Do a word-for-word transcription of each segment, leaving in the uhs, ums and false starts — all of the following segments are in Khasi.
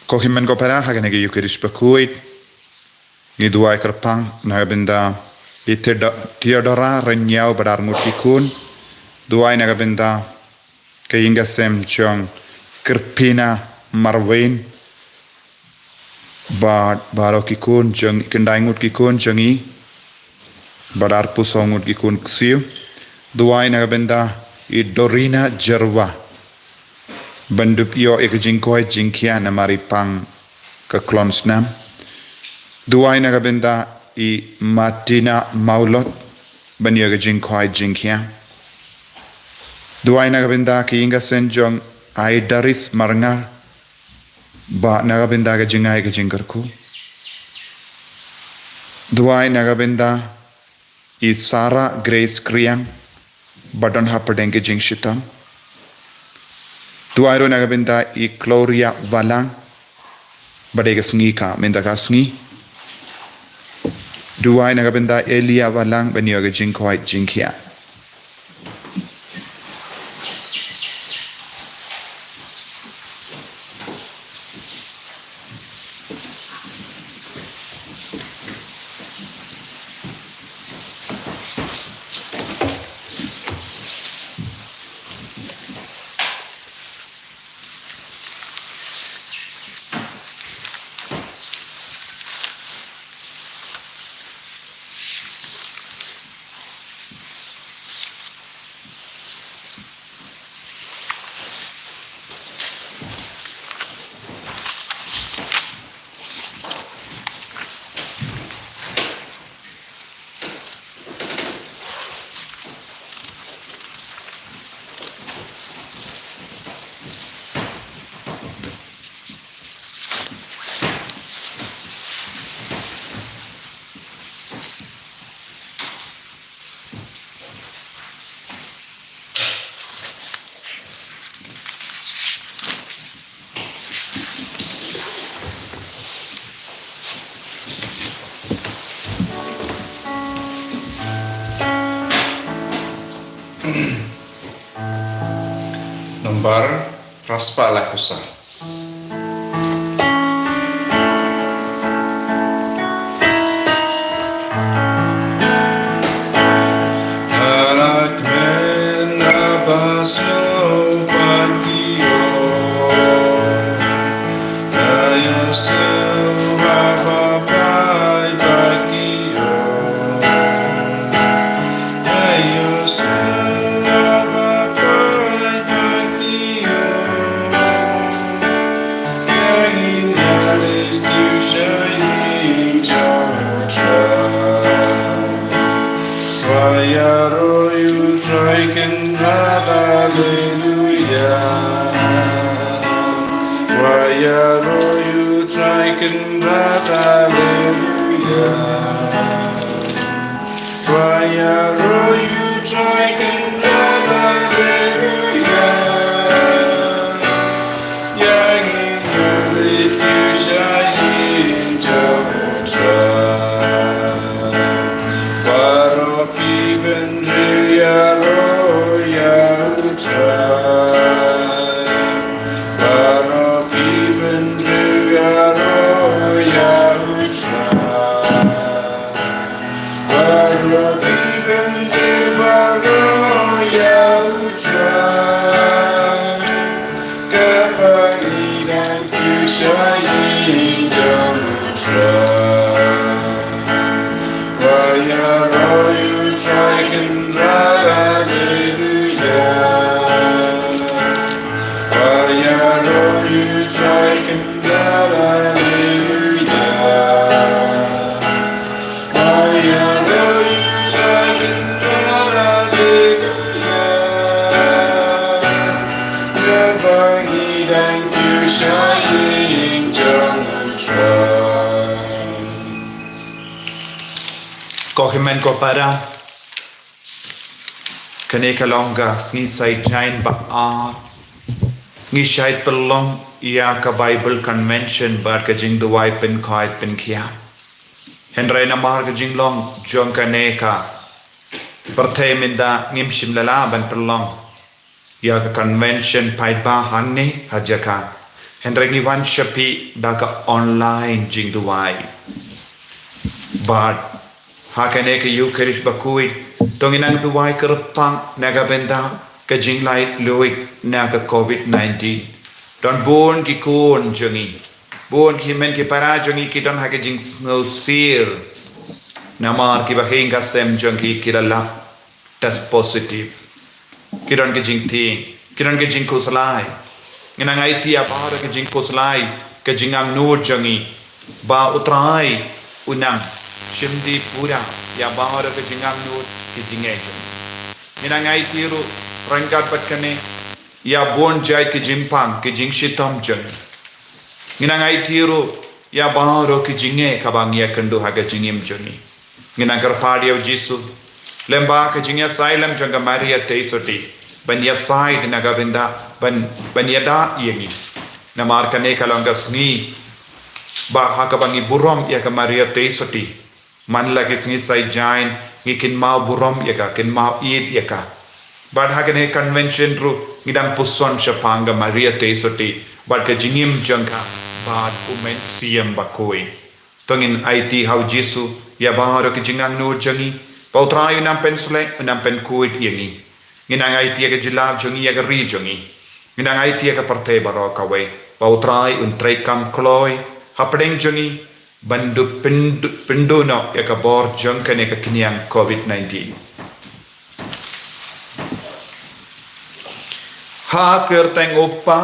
Ko hynmen ko para, ha kane ka Eucharist bakhuid, ngi duwai kyrpang na ka bynta i Theodo-, Theodora Rynñiaw bad ar ngut ki khun. Duwai na ka bynta ka ïing ka sem jong Kyrpina Marwein bad baroh ki khun jong, khyndai ngut ki khun jong i bad arphew saw ngut ki khun ksiew. Duwai na ka bynta i Dorina Jyrwa ban dup ïoh ïa ka jingkoit jingkhiah namar i pang ka klong snam. Duwai na ka bynta i Martina Mawlot ban ïoh ïa ka jingkoit jingkhiah. Duwai na ka bynta ka ïing ka sem jong Aidaris Marngar bad na ka bynta ka jingai ka jingkyrkhu. Duwai na ka bynta i Sarah Grace Kriang ba don hapdeng ka jingshitom. Duwai ruh na ka bynta i Gloria Walang ba dei ka sngi ka mynta ka sngi. Duwai na ka bynta Elia Walang ban ïoh ka jingkoit jingkhiah. Nombar phra spah laiphew saw. Alleluia. Wa ïaroh ïa u Trai Kynrad, alleluia. Wa ïaroh ïa u Trai Kynrad, alleluia. Ïa ngi ngi leit sha ïing jong u Trai. Baroh ki bynriew ïaroh ïa u Trai. Baroh ki bynriew ïaroh ïa u Trai. Baroh ki bynriew baroh ïa u Trai. Kaba ngi dang kiew sha ïing jong u Trai. Wa ïaroh ïa u Trai Kynrad, alleluia. Wa ïaroh ïa u Trai Kynrad, alleluia. Ko hynmen ko para, kane ka long ka sngi Saitjaiñ ba ar ngi shait pynlong ïa ka Bible Convention bad ka jingduwai pynkhuid pynkhiah. Hynrei namar ka jinglong jong kane ka pyrthei mynta ngim shym la lah ban pynlong ïa ka convention paidbah hangne ha jaka. Hynrei ngi wan sha phi da ka online jingduwai. Bad ha kane ka Eucharist bakhuid, to ngin nang duwai kyrpang na ka bynta ka jinglaitluid na ka covid nineteen. Don bun ki khun jong ngi, bun ki hynmen ki para jong ngi ki don ha ka jingsngewsih. Namar kiba ha ka sem jong ki ki la lap test positive. Ki don ka jingtieng, ki don ka jingkhuslai. Ngi nang aiti ïa baroh ka jingkhuslai, ka jingangnud jong ngi, ba U Trai un nang shim dih pura ïa baroh ka jingangnud, ka jingeh jong ngi. Ngi nang aiti ruh ryngkat bad kane ïa bun jait ka jingpang, ka jingshitom jong ngi. Ngi nang aiti ruh ïa baroh ka jingeh kaba ngi ïakynduh ha ka jingim jong ngi. Ngi nang kyrpad ïa U Jisu, lem bad ka jingïasaid lem jong ka Maria Theisotti, ban ïasaid na ka bynta, ban, ban ïada ïa ngi. Namar kane ka long ka sngi ba ha kaba ngi burom ïa ka Maria Theisotti. Man la ki sngi Saitjaiñ ngi kynmaw burom ïa ka, kynmaw ïeit ïa ka. Bad ha kane ka convention ruh ngi dang puson shaphang ka Maria Theisotti bad ka jingim jong ka bad U Mynsiem Bakhuid. To ngin aiti ha U Jisu ïa baroh ka jingangnud jong ngi, ba U Trai un nang pynshlur, un nang pynkhuid ïa ngi. Ngi nang aiti ïa ka jylla jong ngi, ïa ka ri jong ngi. Ngi nang aiti ïa ka pyrthei baroh kawei, ba U Trai un treikam kloi hapdeng jong ngi, ban dup pyndu-, pynduh noh ïa ka bor jong kane ka khñiang covid nineteen. Ha ka kyrteng U Kpa,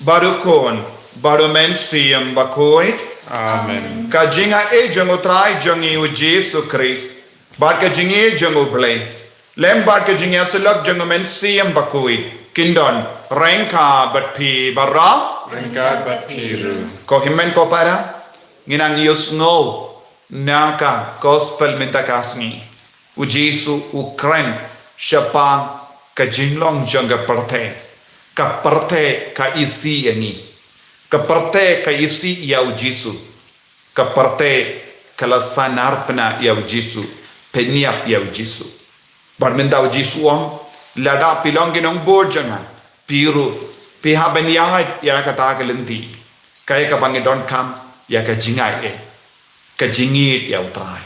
bad U Khun, bad U Mynsiem Bakhuid. Amen. Ka jingaiei jong U Trai jong ngi U Jisu Khrist, bad ka jingïeit jong U Blei, lem bad ka jingïasyllok jong U Mynsiem Bakhuid, kin don ryngkat bad phi baroh. Ryngkat bad phi ruh. Ko hynmen ko para, ngin nang ïohsngew na ka gospel mynta ka sngi. U Jisu u kren shaphang ka jinglong jong ka pyrthei. Ka pyrthei ka isih ïa ngi. Ka pyrthei ka isih ïa U Jisu. Ka pyrthei ka la sahnarphna ïa U Jisu, pynïap ïa U Jisu. Bad mynta U Jisu u ong, lada phi long ki nongbud jong nga, phi ruh phi hap ban ïaid ïa kata ka lynti. Kaei kaba ngi donkam? Ïa ka jingaiei, ka jingïeit ïa U Trai.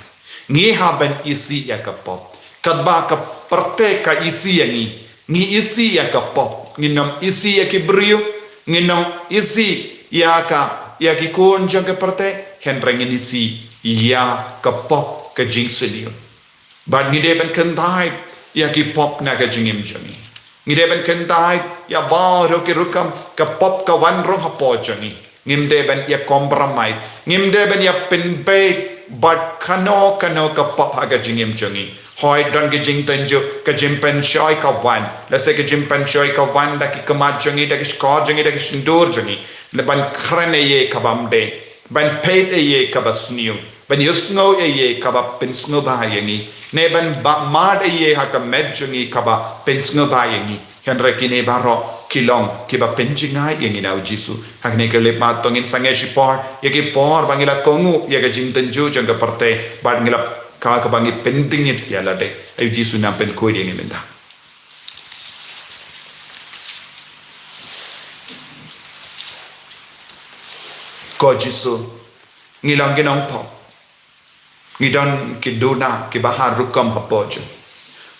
Ngi hap ban isih ïa ka pop. Katba ka pyrthei ka isih ïa ngi, ngi isih ïa ka pop. Ngin ym isih ïa ki briew, ngin ym isih ïa ka, ïa ki khun jong ka pyrthei, hynrei ngin isih ïa ka pop, ka jingsniew. Bad ngi dei ban kyntait ïa ki pop na ka jingim jong ngi. Ngi dei ban kyntait ïa baroh ki rukom ka pop ka wan rung hapoh jong ngi. Ngim dei ban ïa compromise. Ngim dei ban ïa pynbeit bad kano kano ka pop ha ka jingim jong ngi. Hooid, don ka jingtynjuh, ka jingpynshoi ka wan. Lehse ka jingpynshoi ka wan da ki khmat jong ngi, da ki shkor jong ngi, da ki shyntur jong ngi. Leh ban kren eiei kaba ym dei. Ban peit eiei kaba sniew. Ban ïohsngew eiei kaba pynsngewbha ïa ngi. Ne ban ba mad eiei ha ka met jong ngi kaba pynsngewbha ïa ngi. Hynrei kine baroh ki long kiba pynjngai ïa ngi na U Jisu. Ha kane ka lip mat to ngin sangeh shipor ïa ki por ba ngi la kohnguh ïa ka jingtynjuh jong ka pyrthei, bad ngi la, ka, kaba ngi pyndingit ïa lade. Ai U Jisu un nang pynkhuid ïa ngi mynta. Ko Jisu, ngi long ki nongpop. Ngi don ki duna kiba har rukom hapoh jong.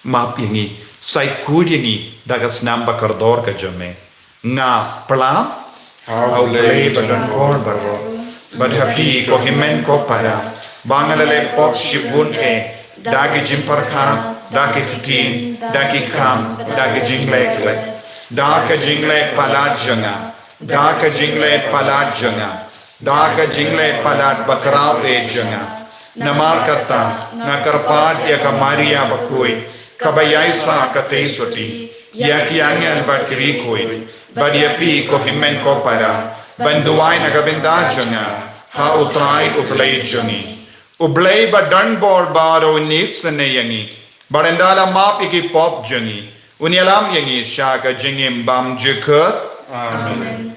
Map ïa ngi, sa khuid ïa ngi da ka snam ba kordor ka jong me. Nga pla ha U Blei ba don bor baroh, bad ha phi ko hynmen ko para, ba nga la leh pop shibun eh, da ki jingpyrkhat, da ki ktien, da ki kam, da ki jingleh khleh, da ka jingleh palat jong nga, da ka jingleh palat jong nga, da ka jingleh palat bakhraw eh jong nga. Namar kata nga kyrpad ïa ka Maria bakhuid, kaba ïaisah ka Theisotti, ïa ki angel bad ki riewkhuid, bad ïa phi ko hynmen ko para, ban duwai na ka bynta jong nga ha U Trai U Blei jong ngi. U Blei ba don bor baroh un isynei ïa ngi, bad un da la map ïa ki pop jong ngi, un ïalam ïa ngi sha ka jingim bymjukut. Amen. Amen.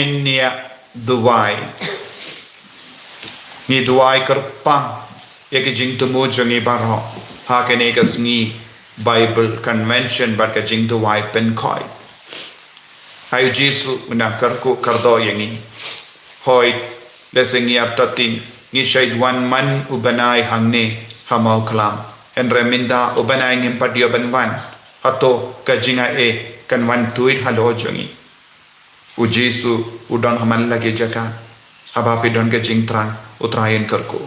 Ngi ïa duwai. Ngi duwai kyrpang ïa ki jingthmu jong ngi baroh ha kane ka sngi Bible Convention bad ka jingduwai pynkhuid. Ai u Jisu u nang kyrkhu kyrdoh ïa ngi. Hooid, lehse ngi ap tatin, ngi shait wan man u bnai hangne ha Mawkhlam. Hynrei mynta u bnai ngim pat ïoh ban wan. Hato ka jingaiei kan wan tuid halor jong ngi? U Jisu u don ha man la ki jaka. Haba phi don ka jingthrang, u Trai un kyrkhu.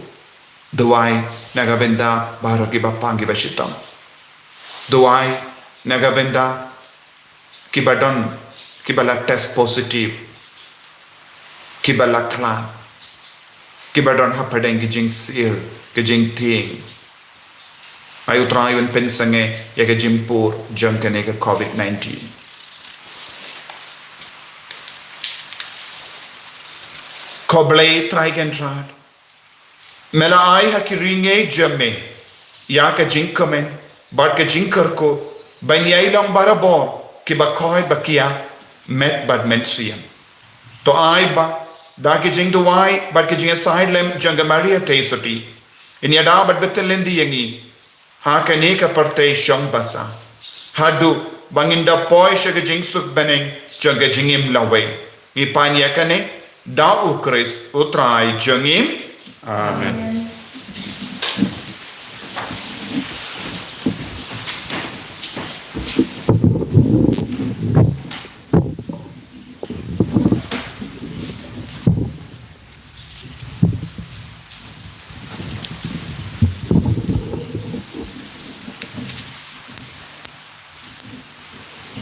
Duwai na ka bynta baroh kiba pang kiba shitom. Duwai na ka bynta kiba don, kiba la test positive, kiba la khlad, kiba don hapdeng ki jingsir, ki jingtieng. Ai u Trai un pynsangeh ïa ka jingpur jong kane ka covid nineteen. Ko Blei Trai Kynrad, me la ai ha ki riewngeit jong me ïa ka jingkmen bad ka jingkyrkhu ban ïai long barabor kiba koit ba kiar, met bad mynsiem. To ai ba da ki jingduwai bad ki jingïasaid lem jong ka Maria Theisotti, yn ïada bad btheh lynti ïa ngi ha kane ka pyrthei shong basa, haduh ba ngin da poi sha ka jingsuk bneng jong ka jingim lawei. Ngi pan ïa kane da u Khrist u Trai jong ngi. Amen.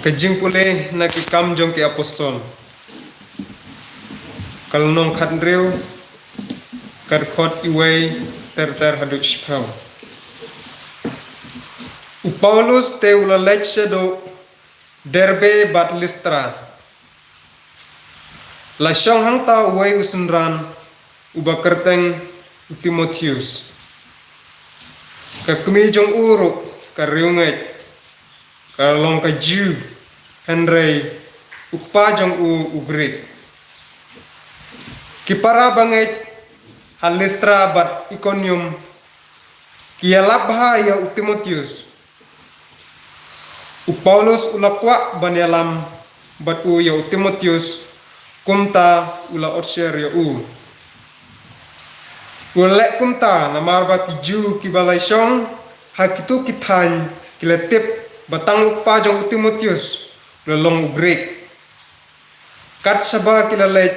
Ka jingpule na ki Kam jong ki Apostol, ka lynnong khathynriew, ka dkhot iwei ter ter haduh shiphew. U Paulus te u la leit shaduh Derbe bad Listra. La shong hangta uwei u synran uba kyrteng u Timotheus. Ka kmie jong u ruh ka riewngeit, ka long ka Jiw, hynrei u kpa jong u u Grik. Ki para bangeit ha Listra bad Ikonium ki ïalap bha ïa u Timotheus. U Paulus u la kwah ban ïalam bad u ïa u Timotheus, kumta u la otsher ïa u. U la leh kumta namar ba ki Jiw kiba la shong ha kito ki thaiñ ki la tip ba tang u kpa jong u Timotheus u la long u Grik. Kat shaba ki la leit,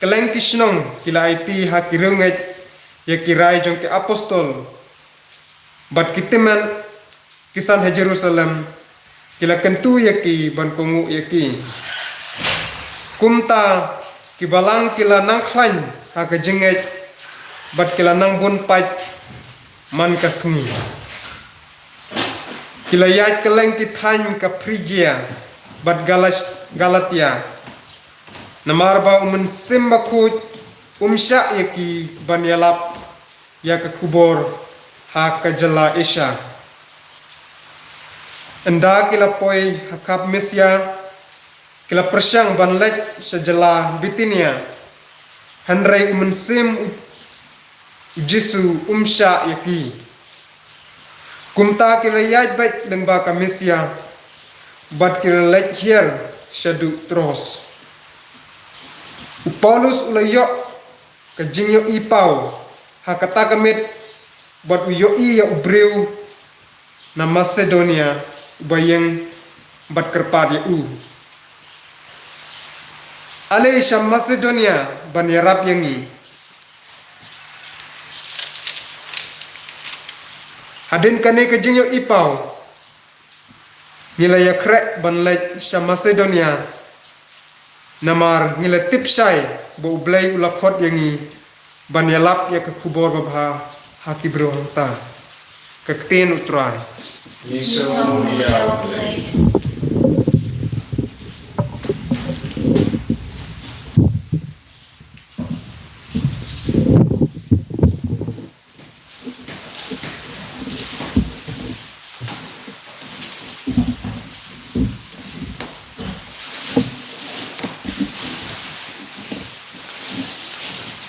kylleng ki shnong ki la aiti ha ki riewngeit ïa ki rai jong ki apostol. Bad ki tymmen ki san ha Jerusalem ki la kyntu ïa ki ban kohnguh ïa ki. Kumta ki balang ki la nang khlaiñ ha ka jingngeit bad ki la nang bun pait man ka sngi. Ki la ïaid kylleng ki thaiñ ka Phrijia bad Galas-, Galatia. Namar ba U Mynsiem Bakhuid um shah ïa ki ban ïalap ïa ka khubor ha ka jylla Asia. Ynda ki la poi ha khap Misia, ki la pyrshang ban leit sha jylla Bitinia, hynrei U Mynsiem U Jisu um shah ïa ki. Kumta ki la ïaid beit lyngba ka Misia bad ki la leit hiar shaduh Troas. U Paulus u la ïoh ka jingïohi paw ha kata ka miet bad u ïohi ïa u briew na Masedonia uba ïeng bad kyrpad ïa u, "Ale sha Masedonia ban ïarap ïa ngi." Hadien kane ka jingïohi paw, ngi la ïakhreh ban leit sha Masedonia, namar ngi la tip shai ba U Blei u la khot ïa ngi ban ïalap ïa ka khubor babha ha ki briew hangta. Ka ktien U Trai. Ngi sngewbha ïa U Blei.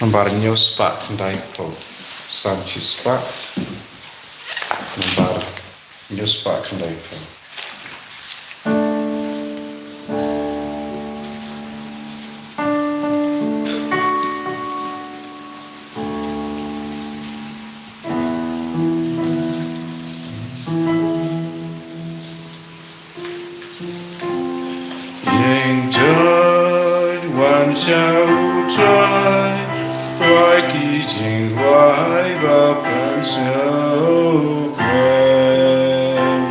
Nambar hynñiew spah khyndai phew. Salm shispah, nambar hynñiew spah khyndai phew. Ïeng jong wan sha U Trai, rwai ki jingrwai ba pynsngewkmen.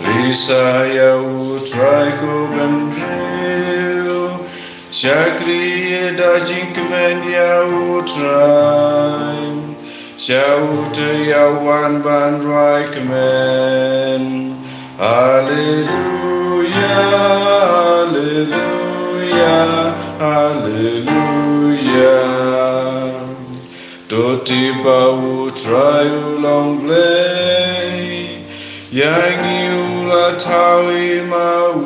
Risa ïa U Trai ko bynriew, shakri da jingkmen ïa U Trai. Sha uta ïa wan ban rwai kmen. Haleluya, haleluya, haleluya. To tip ba U Trai u long Blei, ïa ngi u la thaw i ma u.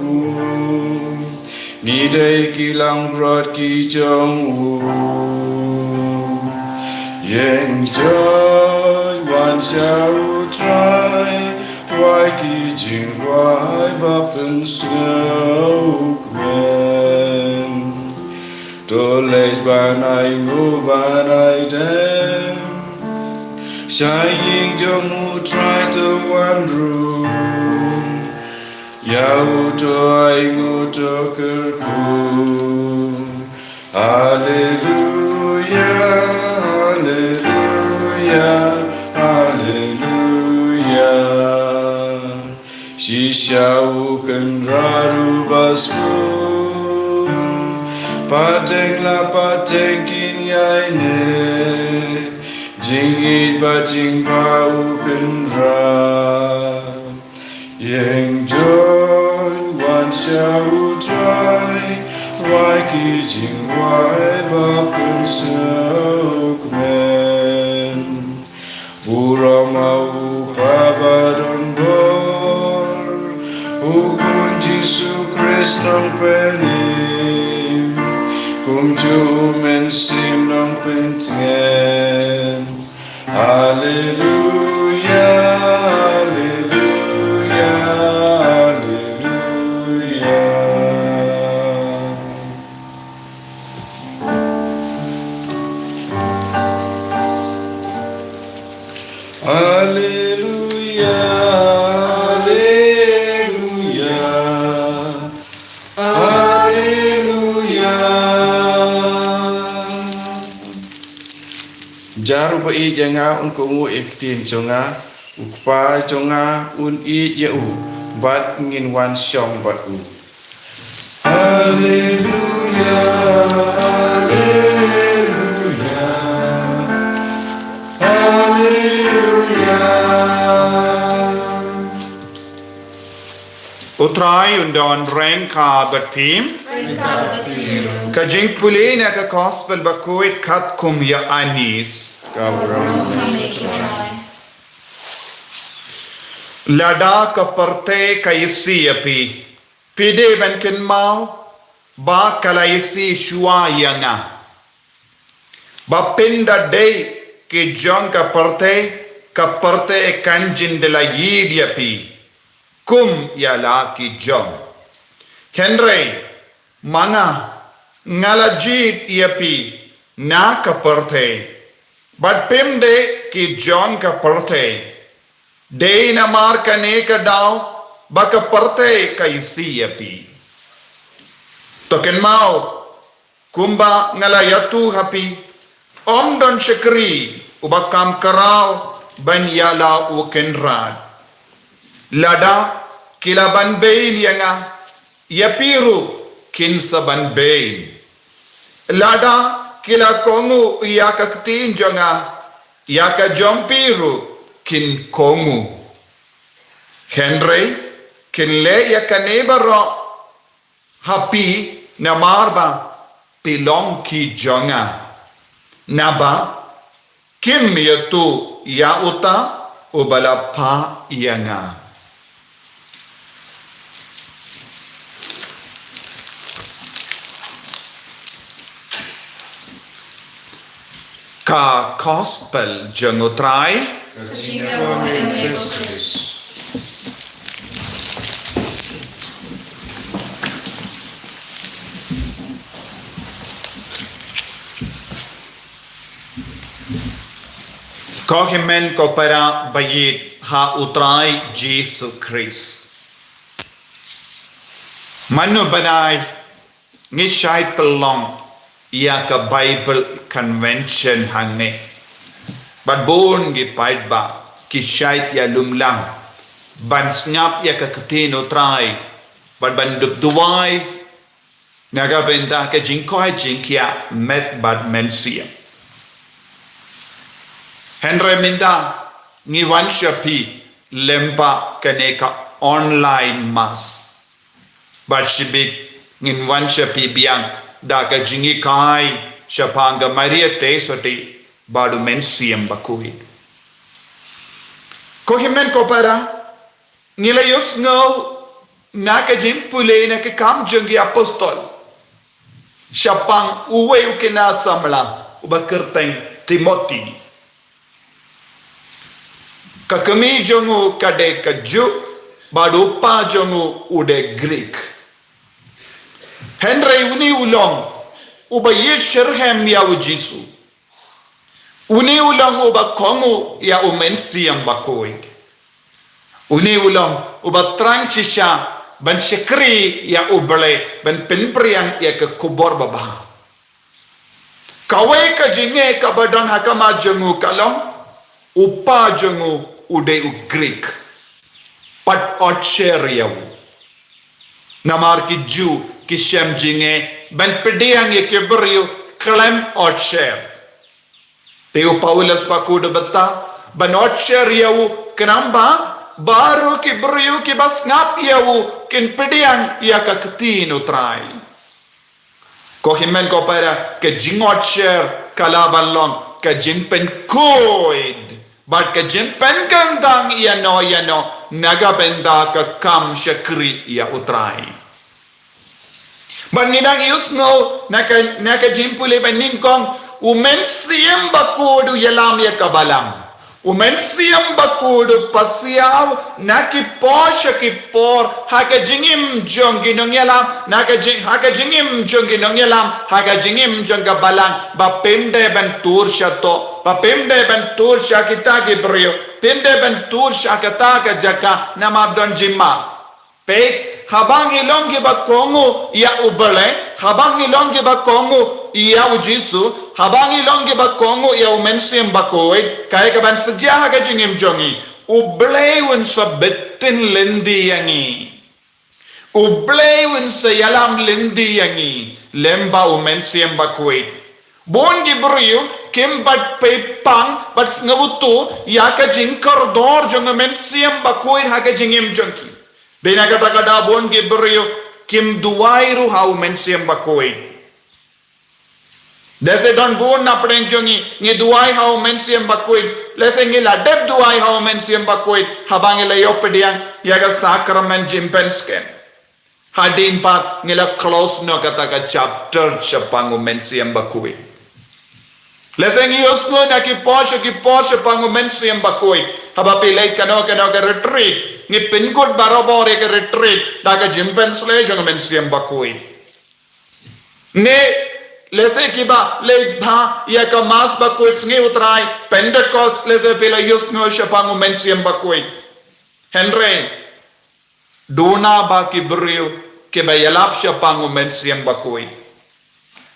Ngi dei ki langbrot ki jong u. Ïeng jong wan sha U Trai, rwai ki jingrwai ba pynsngewkmen. To leit ban ai nguh ban ai dem sha ïing jong U Trai, to wan rung ïa u, to ai nguh, to kyrkhu. Haleluya, haleluya, haleluya. Shisha u Kynrad uba sbun, pateng la pateng kin ïai neh, jingïeit bad jingbha U Kynrad. Ïeng jong wan sha U Trai, rwai ki jingrwai ba pynsngewkmen. Burom ha U Kpa badonbor, U Khun Jisu Khrist Nongpynim, kumjuh U Mynsiem Nongpyntngen. Haleluya, haleluya, haleluya. Haleluya, haleluya, haleluya. Jar uba ïeit ïa nga un kohnguh ïa ka ktien jong nga, u Kpa jong nga un ïeit ïa u, bad ngin wan shong bad u. Haleluya, haleluya, haleluya. U Trai un don ryngkat bad phi. Ryngkat bad phi ruh. Ka jingpule na ka Gospel bakhuid katkum u Ïoannis. Ka burom ïa me, Trai. Lada ka pyrthei ka isih ïa phi, phi dei ban kynmaw ba ka la isih shuwa ïa nga. Ba phin da dei ki jong ka pyrthei, ka pyrthei kan jin da la ïeit ïa phi kum ïa la ki jong. Hynrei ma nga, nga la jied ïa phi na ka pyrthei, bad phim dei ki jong ka pyrthei. Dei namar kane ka daw ba ka pyrthei ka isih ïa phi. To kynmaw, kumba nga la ïathuh ha phi, ym don shakri uba kham khraw ban ïa la u Kynrad. Lada ki la ban beiñ ïa nga, ïa phi ruh kin sa ban beiñ. Lada ki la kohnguh ïa ka ktien jong nga, ïa ka jong phi ruh kin kohnguh. Hynrei kin leh ïa kane baroh ha phi namar ba phi long ki jong nga. Naba kim ïathuh ïa uta uba la phah ïa nga. Ka Gospel jong U Trai. Ka jingdawa ïa me ko Khrist. Ko hynmen ko para ba ïeit ha U Trai Jisu Khrist. Mynno bnai ngi shait pynlong ïa ka Bible Convention hangne. Bad bun ki paidbah ki shait ïalumlang ban sngap ïa ka ktien U Trai bad ban dup duwai na ka bynta ka jingkoit jingkhiah met bad mynsiem. Hynrei mynta ngi wan sha phi lyngba kane ka online mass. Bad shibit ngin wan sha phi biang da ka jinghikai shaphang ka Maria Theisotti bad U Mynsiem Bakhuid. Ko hynmen ko para, ngi la ïohsngew na ka jingpule na Ki Kam jong ki Apostol shaphang uwei u khynnah samla uba kyrteng Timothi. Ka kmie jong u ka dei ka Jiw bad u kpa jong u u dei Grik. Hynrei une u long uba ïeit shitrhem ïa U Jisu. Une u long uba kohnguh ïa U Mynsiem Bakhuid. Une u long uba thrang shisha ban shakri ïa U Blei, ban pynphriang ïa ka khubor babha. Kawei ka jingeh kaba don ha khmat jong u ka long, u kpa jong u u dei u Grik. Pat otsher ïa u. Namar ki Jiw ki shem jingeh ban pdiang ïa ki briew khlem otsher. Te u Paulus bakhuid u bynta ban otsher ïa u, khnang ba baroh ki briew kiba sngap ïa u kin pdiang ïa ka ktien U Trai. Ko hynmen ko para, ka jingotsher ka lah ban long ka jingpynkhuid bad ka jingpynkyntang ïano ïano na ka bynta ka kam shakri ïa U Trai. Bad ngi dang ïohsngew na ka, na ka jingpule ba nyngkong, U Mynsiem Bakhuid u ïalam ïa ka balang. U Mynsiem Bakhuid u pasiaw na ki por sha ki por ha ka jingim jong ki nongïalam, na ka jing, ha ka jingim jong ki nongïalam, ha ka jingim jong ka balang, ba phim dei ban tur sha to, ba phim dei ban tur sha kita ki briew, phim dei ban tur sha kata ka jaka, namar don jingma. Peit, haba ngi long kiba kohnguh ïa U Blei, haba ngi long kiba kohnguh ïa U Jisu, haba ngi long kiba kohnguh ïa U Mynsiem Bakhuid, kaei kaban sa jia ha ka jingim jong ngi? U Blei un sa btin lynti ïa ngi. U Blei un sa ïalam lynti ïa ngi lyngba U Mynsiem Bakhuid. Bun ki briew kim pat peit pang bad sngewthuh ïa ka jingkordor jong U Mynsiem Bakhuid ha ka jingim jong ki. Dei na kata ka daw bun ki briew kim duwai ruh ha U Mynsiem Bakhuid. Lehse don bun na pdeng jong ngi, ngi duwai ha U Mynsiem Bakhuid. Lehse ngi la dep duwai ha U Mynsiem Bakhuid haba ngi la ïoh pdiang ïa ka sakramen jingpynskhem. Hadien pat ngi la close noh kata ka chapter shaphang U Mynsiem Bakhuid. Lehse ngi ïohsngew na ki por sha ki por shaphang U Mynsiem Bakhuid. Haba phi leit kano kano ka retreat, ngi pynkut barabor ïa ka retreat da ka jingpynsleh jong U Mynsiem Bakhuid. Ne lehse kiba leit bha ïa ka Mass Bakhuid Sngi U Trai, Pentecost, lehse phi la ïohsngew shaphang U Mynsiem Bakhuid. Hynrei duna ba ki briew kiba ïalap shaphang U Mynsiem Bakhuid.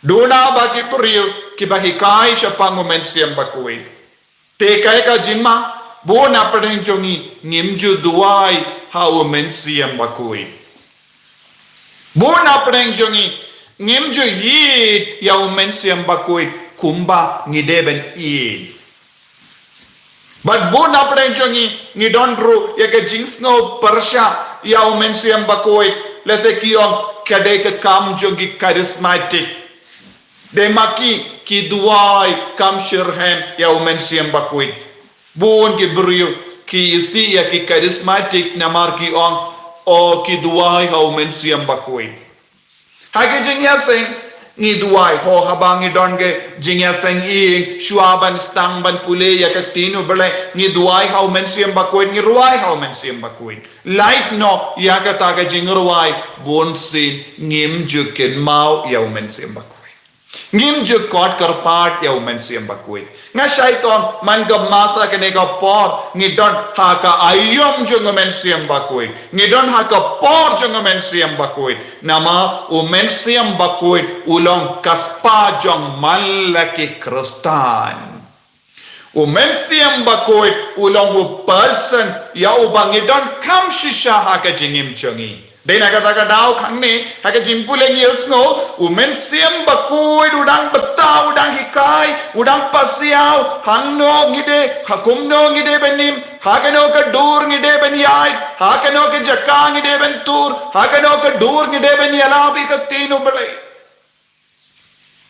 Duna ba ki briew kiba hikai shaphang U Mynsiem Bakhuid. Te kaei ka jingma, bun na pdeng jong ngi ngim ju duwai ha U Mynsiem Bakhuid. Bun na pdeng jong ngi ngim ju ïeit ïa U Mynsiem Bakhuid kumba ngi dei ban ïeit. Bad bun na pdeng jong ngi ngi don ruh ïa ka jingsngew pyrshah ïa U Mynsiem Bakhuid, lehse ki ong ka dei ka kam jong ki charismatic. Dei ma ki ki duwai kham shitrhem ïa U Mynsiem Bakhuid. Bun ki briew ki isih ïa ki charismatic namar ki ong, o ki duwai ha U Mynsiem Bakhuid. Ha ki jingïaseng, Ngi duwai, ho haba ngi don ki jingïaseng ïing, shuwa ban sdang ban pule ïa ka ktien u Blei, ngi duwai ha u Mynsiem Bakhuid, ngi rwai ha u Mynsiem Bakhuid. Lait noh ïa kata ka jingrwai, bunsien ngim ju kynmaw ïa u Mynsiem Bakhuid. Ngim ju khot kyrpad ïa u Mynsiem Bakhuid. Nga shait ong man ka masa kane ka por ngi don ha ka aïom jong u Mynsiem Bakhuid. Ngi don ha ka por jong u Mynsiem Bakhuid. Namar u Mynsiem Bakhuid u long ka spah jong man la ki Khristan. U Mynsiem Bakhuid u long u person ïa uba ngi donkam shisha ha ka jingim jong ngi. Dei na kata ka daw hangne, ha ka jingpule ngi ïohsngew, u Mynsiem Bakhuid u dang batai, u dang hikai, u dang pasiaw, hangno ngi dei, ha kumno ngi dei ban im, ha kano ka dur ngi dei ban ïaid, ha kano ka jaka ngi dei ban tur, ha kano ka dur ngi dei ban ïalap ïa ka ktien u Blei.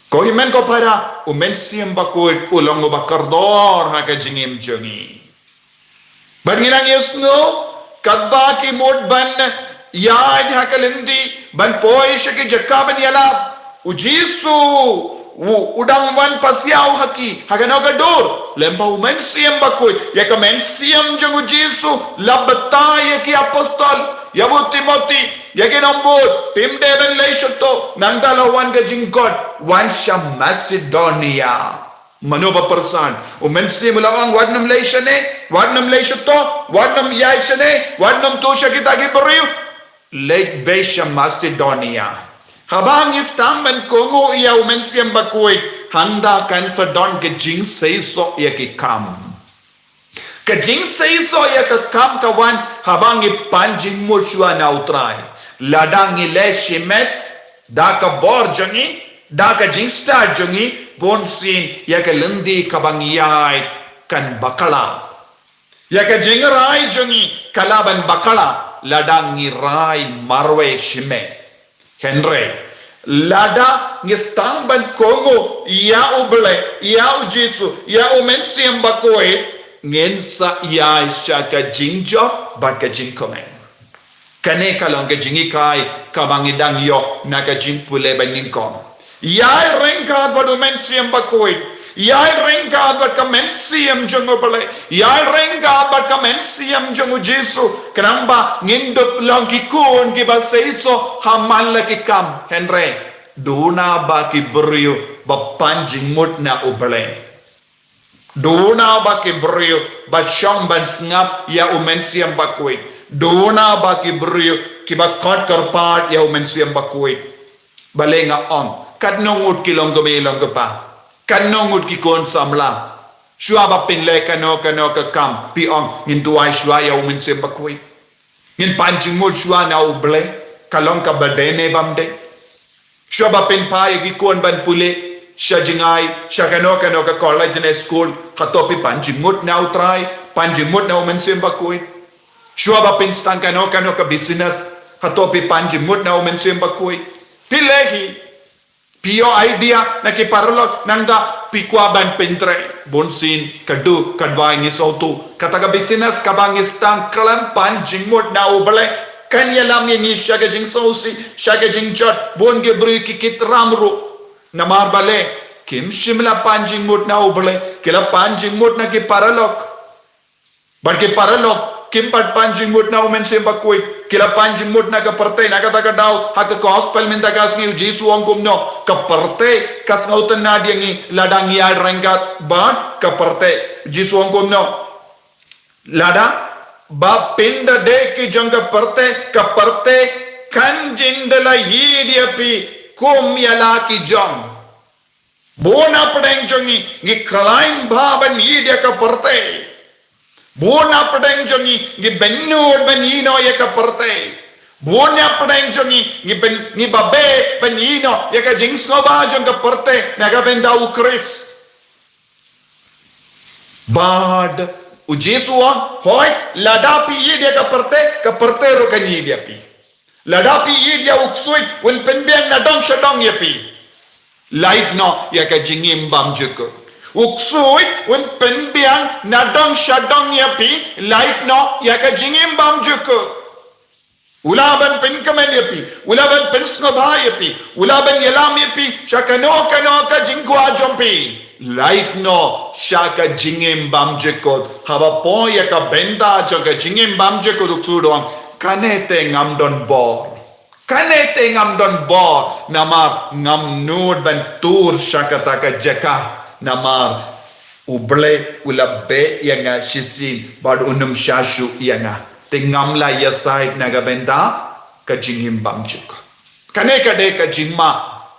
Ko hynmen ko para, u Mynsiem Bakhuid u long uba kordor ha ka jingim jong ngi. Bad ngi nang ïohsngew, katba ki mut ban ïaid ha ka lynti, ban poi sha ki jaka ban ïalap, u Jisu u, u dang wan pasiaw ha ki, ha kano ka dur, lem bad u Mynsiem Bakhuid, ïa ka mynsiem jong u Jisu, la batai ïa ki apostol, ïa u Timothi, ïa ki nongbud, phim dei ban leit shato, nangta la wan ka jingkhot, wan sha Macedonia. Mano ba pyrshang, u Mynsiem u la ong wat nym leit shane, wat nym leit shato, wat nym ïaid shane, wat nym tuh sha kita ki briew. Leit beit sha Macedonia. Haba ngi sdang ban kohnguh ïa u Mynsiem Bakhuid, hangta kan sa don ka jingseisoh ïa ki kam. Ka jingseisoh ïa ka kam ka wan haba ngi pan jingmut shuwa na u Trai. Lada ngi leh shimet da ka bor jong ngi, da ka jingstad jong ngi, bunsien ïa ka lynti kaba ngi ïaid kan bakla. Ïa ka jingrai jong ngi ka lah ban bakla lada ngi rai marwei shimet. Hynrei lada ngi sdang ban kohnguh ïa u Blei, ïa u Jisu, ïa u Mynsiem Bakhuid, ngin sa ïaid sha ka jingjop bad ka jingkmen. Kane ka long ka jinghikai kaba ngi dang ïoh na ka jingpule ba nyngkong. Ïai ryngkat bad u Mynsiem Bakhuid. Ïai ryngkat bad ka mynsiem jong u Blei. Ïai ryngkat bad ka mynsiem jong u Jisu. Khnang ba ngin dup long ki khun kiba seisoh ha man la ki kam. Hynrei duna ba ki briew ba pan jingmut na u Blei. Duna ba ki briew ba shong ban sngap ïa u Mynsiem Bakhuid. Duna ba ki briew kiba khot kyrpad ïa u Mynsiem Bakhuid. Balei nga ong, katno ngut ki long kmie long kpa, katno ngut ki khun samla, shuwa ba pynleh kano kano ka kam, phi ong ngin duwai shuwa ïa u Mynsiem Bakhuid. Ngin pan jingmut shuwa na u Blei, ka long kaba dei ne bym dei. Shuwa ba pynphai ïa ki khun ban pule sha jngai, sha kano kano ka college ne school, hato phi pan jingmut na u Trai, pan jingmut na u Mynsiem Bakhuid. Shuwa ba pynsdang kano kano ka business, hato phi pan jingmut na u Mynsiem Bakhuid. Phi leh hi, phi ïoh idea na ki paralok, nangta phi kwah ban pyntrei. Bunsien ka duk ka dwai ngi sngewthuh, kata ka business kaba ngi sdang, khlem pan jingmut na u Blei, kan ïalam ïa ngi sha ka jingsngewsih, sha ka jingjot. Bun ki briew ki kit ram ruh. Namar balei? Kim shym la pan jingmut na u Blei, ki la pan jingmut na ki paralok. Bad ki paralok kim pat pan jingmut na u Mynsiem Bakhuid, ki la pan jingmut na ka pyrthei. Na kata ka daw ha ka gospel mynta ka sngi u Jisu u ong kumno? Ka pyrthei ka sngewtynnad ïa ngi lada ngi ïaid ryngkat bad ka pyrthei. U Jisu u ong kumno? Lada ba phin da dei ki jong ka pyrthei, ka pyrthei kan jin da la ïeit ïa phi kum ïa la ki jong. Bun na pdeng jong ngi ngi khlaiñ bha ban ïeit ïa ka pyrthei. Bun na pdeng jong ngi ngi bynnud ban ïehnoh ïa ka pyrthei. Bun na pdeng jong ngi ngi byn, ngi babe ban ïehnoh ïa ka jingsngewbha jong ka pyrthei na ka bynta u Khrist. Bad u Jisu u ong, hooid, lada phi ïeit ïa ka pyrthei, ka pyrthei ruh kan ïeit ïa phi. Lada phi ïeit ïa u ksuid, un pynbiang nadong shadong ïa phi. Lait noh ïa ka jingim bymjukut. U ksuid un pynbiang nadong shadong ïa phi, lait noh ïa ka jingim bymjukut. U lah ban pynkmen ïa phi, u lah ban pynsngewbha ïa phi, u lah ban ïalam ïa phi sha kano kano ka jingkwah jong phi. Lait noh sha ka jingim bymjukut. Haba poi ïa ka bynta jong ka jingim bymjukut, u ksuid u ong, kane te ngam don bor. Kane te ngam don bor, namar ngam nud ban tur sha kata ka jaka. Namar U Blei u la beh ïa nga shisien bad un ym shah shuh ïa nga. Te ngam lah ïasaid na ka bynta ka jingim bymjukut. Kane ka dei ka jingma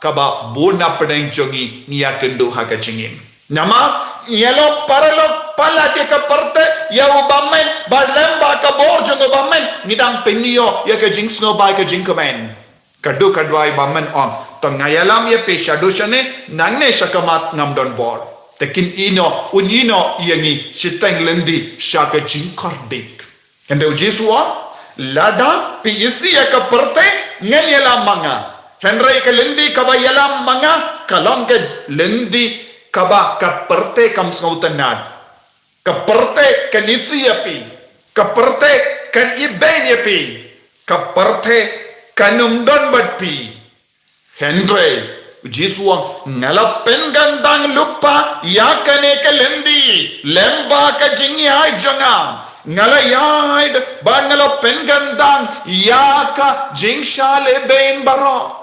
kaba bun na pdeng jong ngi ngi ïakynduh ha ka jingim. Namar ngi ïalong paralok palat ïa ka pyrthei, ïa u bymmen, bad lem bad ka bor jong u bymmen, ngi dang pynïoh ïa ka jingsngewbha, ka jingkmen. Ka duk ka duwai bymmen ong, to nga ïalam ïa phi shaduh shane, nangne sha khmat ngam don bor. Te kin ïehnoh, un ïehnoh ïa ngi shiteng lynti sha ka jingkordit. Hynrei u Jisu u ong, lada phi isih ïa ka pyrthei, ngan ïalam ma nga. Hynrei ka lynti kaba ïalam ma nga, ka long ka lynti kaba ka pyrthei kam sngewtynnad. Ka pyrthei kan isih ïa phi. Ka pyrthei kan ibeiñ ïa phi. Ka pyrthei kan ym don bad phi. Hynrei u Jisu u ong, nga la pynkyntang lypa ïa kane ka lynti lem bad ka jingïaid jong nga. Nga la ïaid bad nga la pynkyntang ïa ka jingshah lehbeiñ baroh.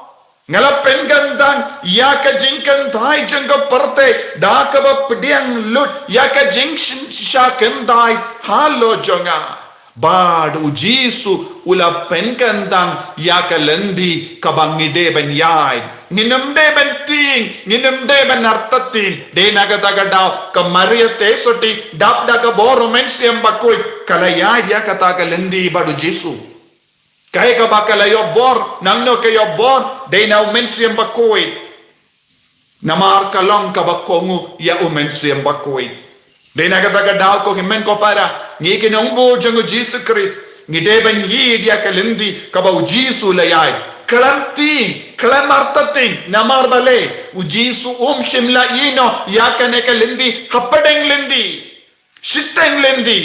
Nga la pynkyntang ïa ka jingkyntait jong ka pyrthei da kaba pdiang lut ïa ka jingshah kyntait halor jong nga. Bad u Jisu u la pynkyntang ïa ka lynti kaba ngi dei ban ïaid. Ngin ym dei ban tieng, ngin ym dei ban artatien. Dei na kata ka daw ka Maria Theisotti, dap da ka bor u Mynsiem Bakhuid, ka la ïaid ïa kata ka lynti bad u Jisu. Kaei kaba ka la ïoh bor, nangno ka ïoh bor, dei na u Mynsiem Bakhuid. Namar ka long kaba kohnguh ïa u Mynsiem Bakhuid. Dei na kata ka daw ko hynmen ko para, ngi ki nongbud jong u Jisu Khrist, ngi dei ban ïaid ïa ka lynti kaba u Jisu u la ïaid. Khlem tieng, khlem artatien, namar balei, u Jisu um shym la ïehnoh ïa kane ka lynti hapdeng lynti. Shiteng lynti.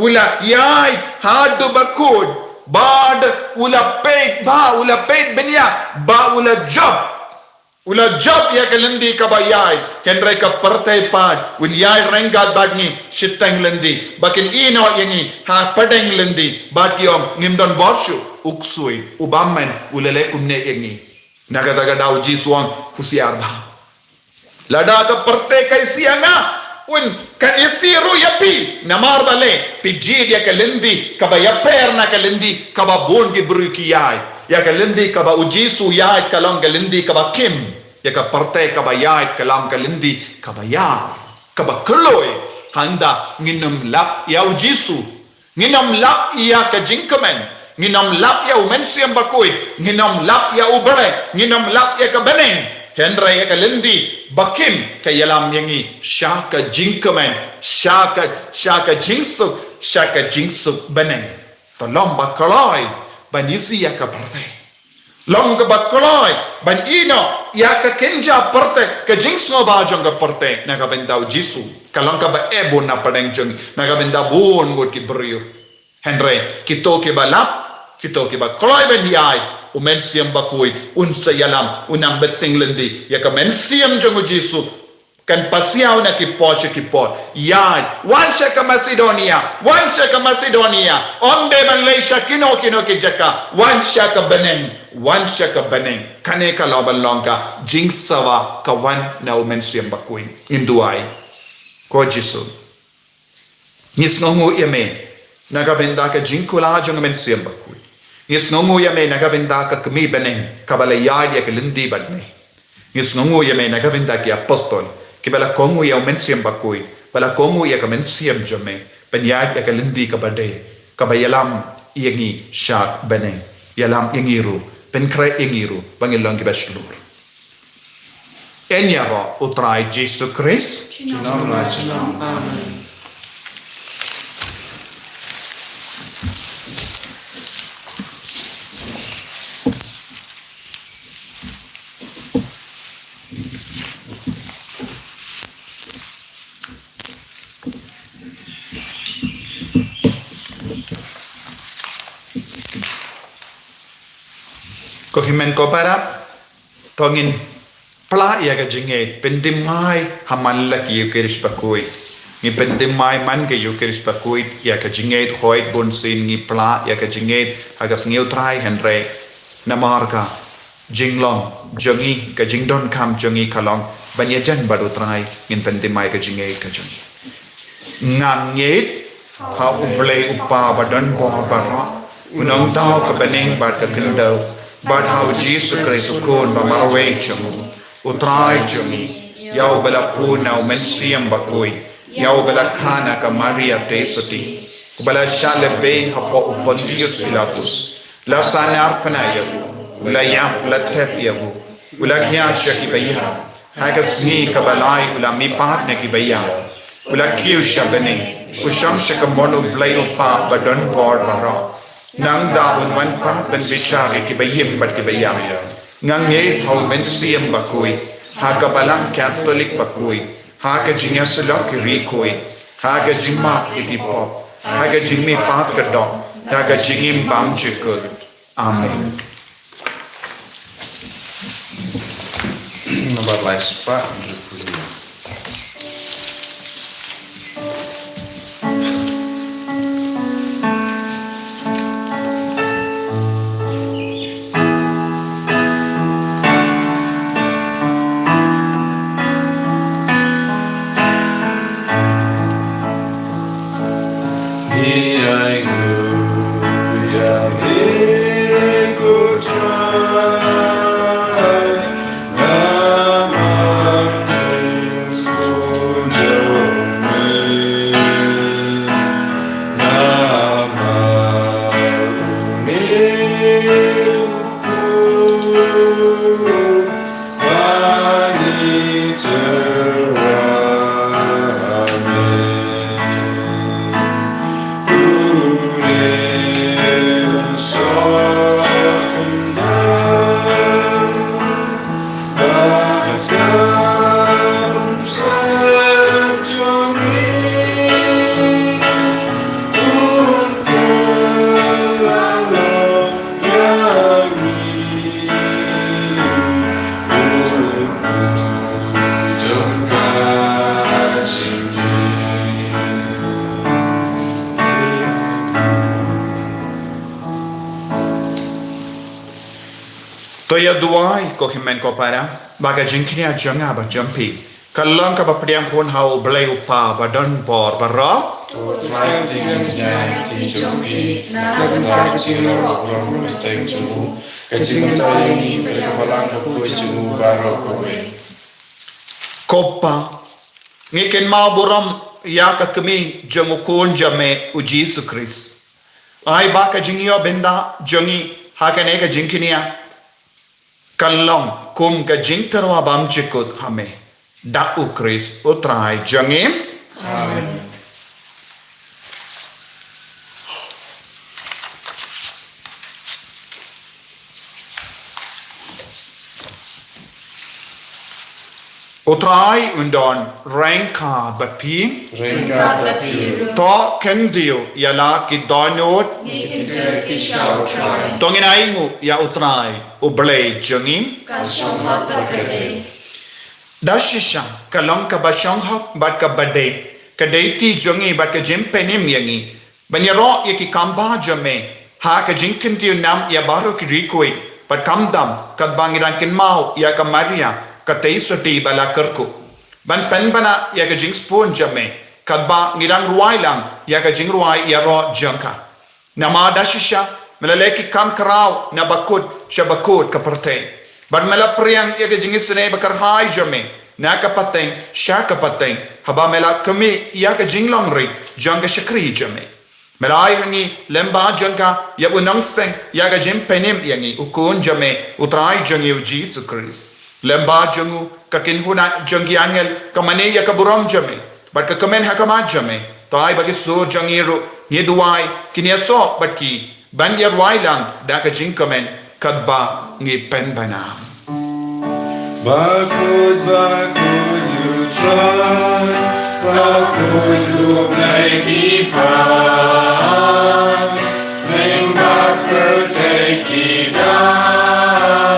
U la ïaid haduh ba kut, bad u la peit, ba u la peit bniah, ba u la jop. U la jop ïa ka lynti kaba ïaid, hynrei ka pyrthei pat, un ïaid ryngkat bad ngi, shiteng lynti, ba kin ïehnoh ïa ngi, hapdeng lynti, bad ki ong, ngim don bor shuh, u ksuid, u bymmen, u la leh kumne ïa ngi. Na kata ka daw u Jisu u ong, husiar bha. Lada ka pyrthei ka isih ïa nga, un kan isih ruh ïa phi, namar balei, phi jied ïa ka lynti kaba ïapher na ka lynti kaba bun ki briew ki ïaid. Ïa ka lynti kaba u Jisu u ïaid ka long ka lynti kaba khim. Ïa ka pyrthei kaba ïaid ka long ka lynti kaba ïar, kaba kloi. Hangta ngin ym lap ïa u Jisu. Ngin ym lap ïa ka jingkmen, ngin ym lap ïa u Mynsiem Bakhuid, ngin ym lap ïa u Blei, ngin ym lap ïa ka bneng. Hynrei ïa ka lynti ba khim ka ïalam ïa ngi sha ka jingkmen, sha ka, sha ka jingsuk, sha ka jingsuk bneng. To long ba kloi ban isih ïa ka pyrthei. Long kaba kloi ban ïehnoh ïa ka kynja pyrthei, ka jingsngewbha jong ka pyrthei, na ka bynta u Jisu. Ka long kaba eh bun na pdeng jong ngi, na ka bynta bun ngut ki briew. Hynrei kito kiba lap, kito kiba kloi ban ïaid, u Mynsiem Bakhuid un sa ïalam, un nang bteng lynti. Ïa ka mynsiem jong u Jisu kan pasiaw na ki por sha ki por. Ïaid, wan sha ka Macedonia, wan sha ka Macedonia. Ym dei ban leit sha kino kino ki jaka, wan sha ka bneng, wan sha ka bneng. Kane ka long ban long ka jingsawa ka wan na u Mynsiem Bakhuid. Ngin duwai. Ko Jisu, ngi sngewnguh ïa me na ka bynta ka jingkular jong u Mynsiem Bakhuid. Ngi sngewnguh ïa me na ka bynta ka kmie bneng kaba la ïaid ïa ka lynti bad me. Ngi sngewnguh ïa me na ka bynta ki apostol kiba la kohnguh ïa u Mynsiem Bakhuid, ba la kohnguh ïa ka mynsiem jong me ban ïaid ïa ka lynti kaba dei, kaba ïalam ïa ngi sha bneng, ïalam ïa ngi ruh, pynkhreh ïa ngi ruh ba ngin long kiba shlur. Yn ïaroh u Trai Jisu Khrist. Junom la junom. Amen. Hynmen ko para, to ngin pla ïa ka jingngeit, pynthymmai ha man la ki Eucharist bakhuid. Ngi pynthymmai man ka Eucharist bakhuid ïa ka jingngeit, hooid bun sien ngi pla ïa ka jingngeit ha ka sngi U Trai, hynrei namar ka jinglong jong ngi, ka jingdonkam jong ngi ka long ban ïajan bad U Trai, ngin pynthymmai ka jingngeit ka jong ngi. Nga ngeit ha U Blei U Kpa badonbor baroh, U Nongthaw ka bneng bad ka khyndew, bad ha U Jisu Khrist U Khun ba marwei jong U, U Trai jong ngi, ïa uba la pun na U Mynsiem Bakhuid, ïa uba la kha na ka Maria Theisotti, uba la shah lehbeiñ hapoh u Pontius Pilatus, la sahnarphna ïa u, u la ïap, u la thep ïa u, u la khia sha ki baïap, ha ka sngi kaba lai u la mihpat na ki baïap, u la kiew sha bneng, u shong sha kamon U Blei U Kpa badonbor baroh. Nangta un wan pat ban bishar ïa ki baïm bad ki baïap. Nga ngeit ha U Mynsiem Bakhuid, ha ka Balang Katholik bakhuid, ha ka jingïasyllok ki riewkhuid, ha ka jingmap ïa ki pop, ha ka jingmihpat ka doh, ha ka jingim bymjukut. Amen. Naba lai spah. To ïa duwai ko hynmen ko para, ba ka jingkñia jong nga bad jong phi kan long kaba pdiang hun ha U Blei U Kpa badonbor baroh. To Trai, u dei u jingkñia ïa ka kti jong phi, na ka bynta ka jingïaroh burom kyrteng jong u, ka jingmyntoi ïa ngi bad ïa ka balang bakhuid jong u baroh kawei. Ko Pa, ngi kynmaw burom ïa ka kmie jong U Khun jong me U Jisu Khrist. Ai ba ka jingïoh bynta jong ngi ha kane ka jingkñia kan long kum ka jingtyrwa bymjukut ha me. Da U Khrist U Trai jong ngi. Amen. U Trai un don ryngkat bad phi. Ryngkat bad phi ruh. To khyndiat ïa la ki dohnud. Ngi kynthoh ki sha U Trai. To ngin ai nguh ïa U Trai U Blei jong ngi. Ka shong hok bad ka dei. Da shisha ka long kaba shong hok bad kaba dei, ka dei kti jong ngi bad ka jingpynim ïa ngi ban ïaroh ïa ki kam ba jong me ha ka jingkyntiew nam ïa baroh ki riewkhuid, bad khamtam katba ngi dang kynmaw ïa ka Maria ka Theisotti ba la kyrkhu, ban pynbna ïa ka jingsbun jong me katba ngi dang rwai lang ïa ka jingrwai ïaroh jong ka. Namar da shisha me la leh ki kam khraw na bakut sha bakut ka pyrthei, bad me la pdiang ïa ka jingisynei bakyrhai jong me na ka pateng sha ka pateng, haba me la khmih ïa ka jinglong rit jong ka shakri jong me. Me la ai ha ngi lem bad jong ka ïa u nongseng ïa ka jingpynim ïa ngi, U Khun jong me U Trai jong ngi U Jisu Khrist. Lem bad jong u ka kynhun jong ki angel ka mane ïa ka burom jong me, bad ka kmen ha khmat jong me. To ai ba ki sur jong ngi ruh ngi duwai kin ïasoh bad ki ban ïarwai lang da ka jingkmen katba ngi pynbna. Bakut, bakut U Trai, bakut U Blei ki paidbah, lyngba pyrthei ki dei.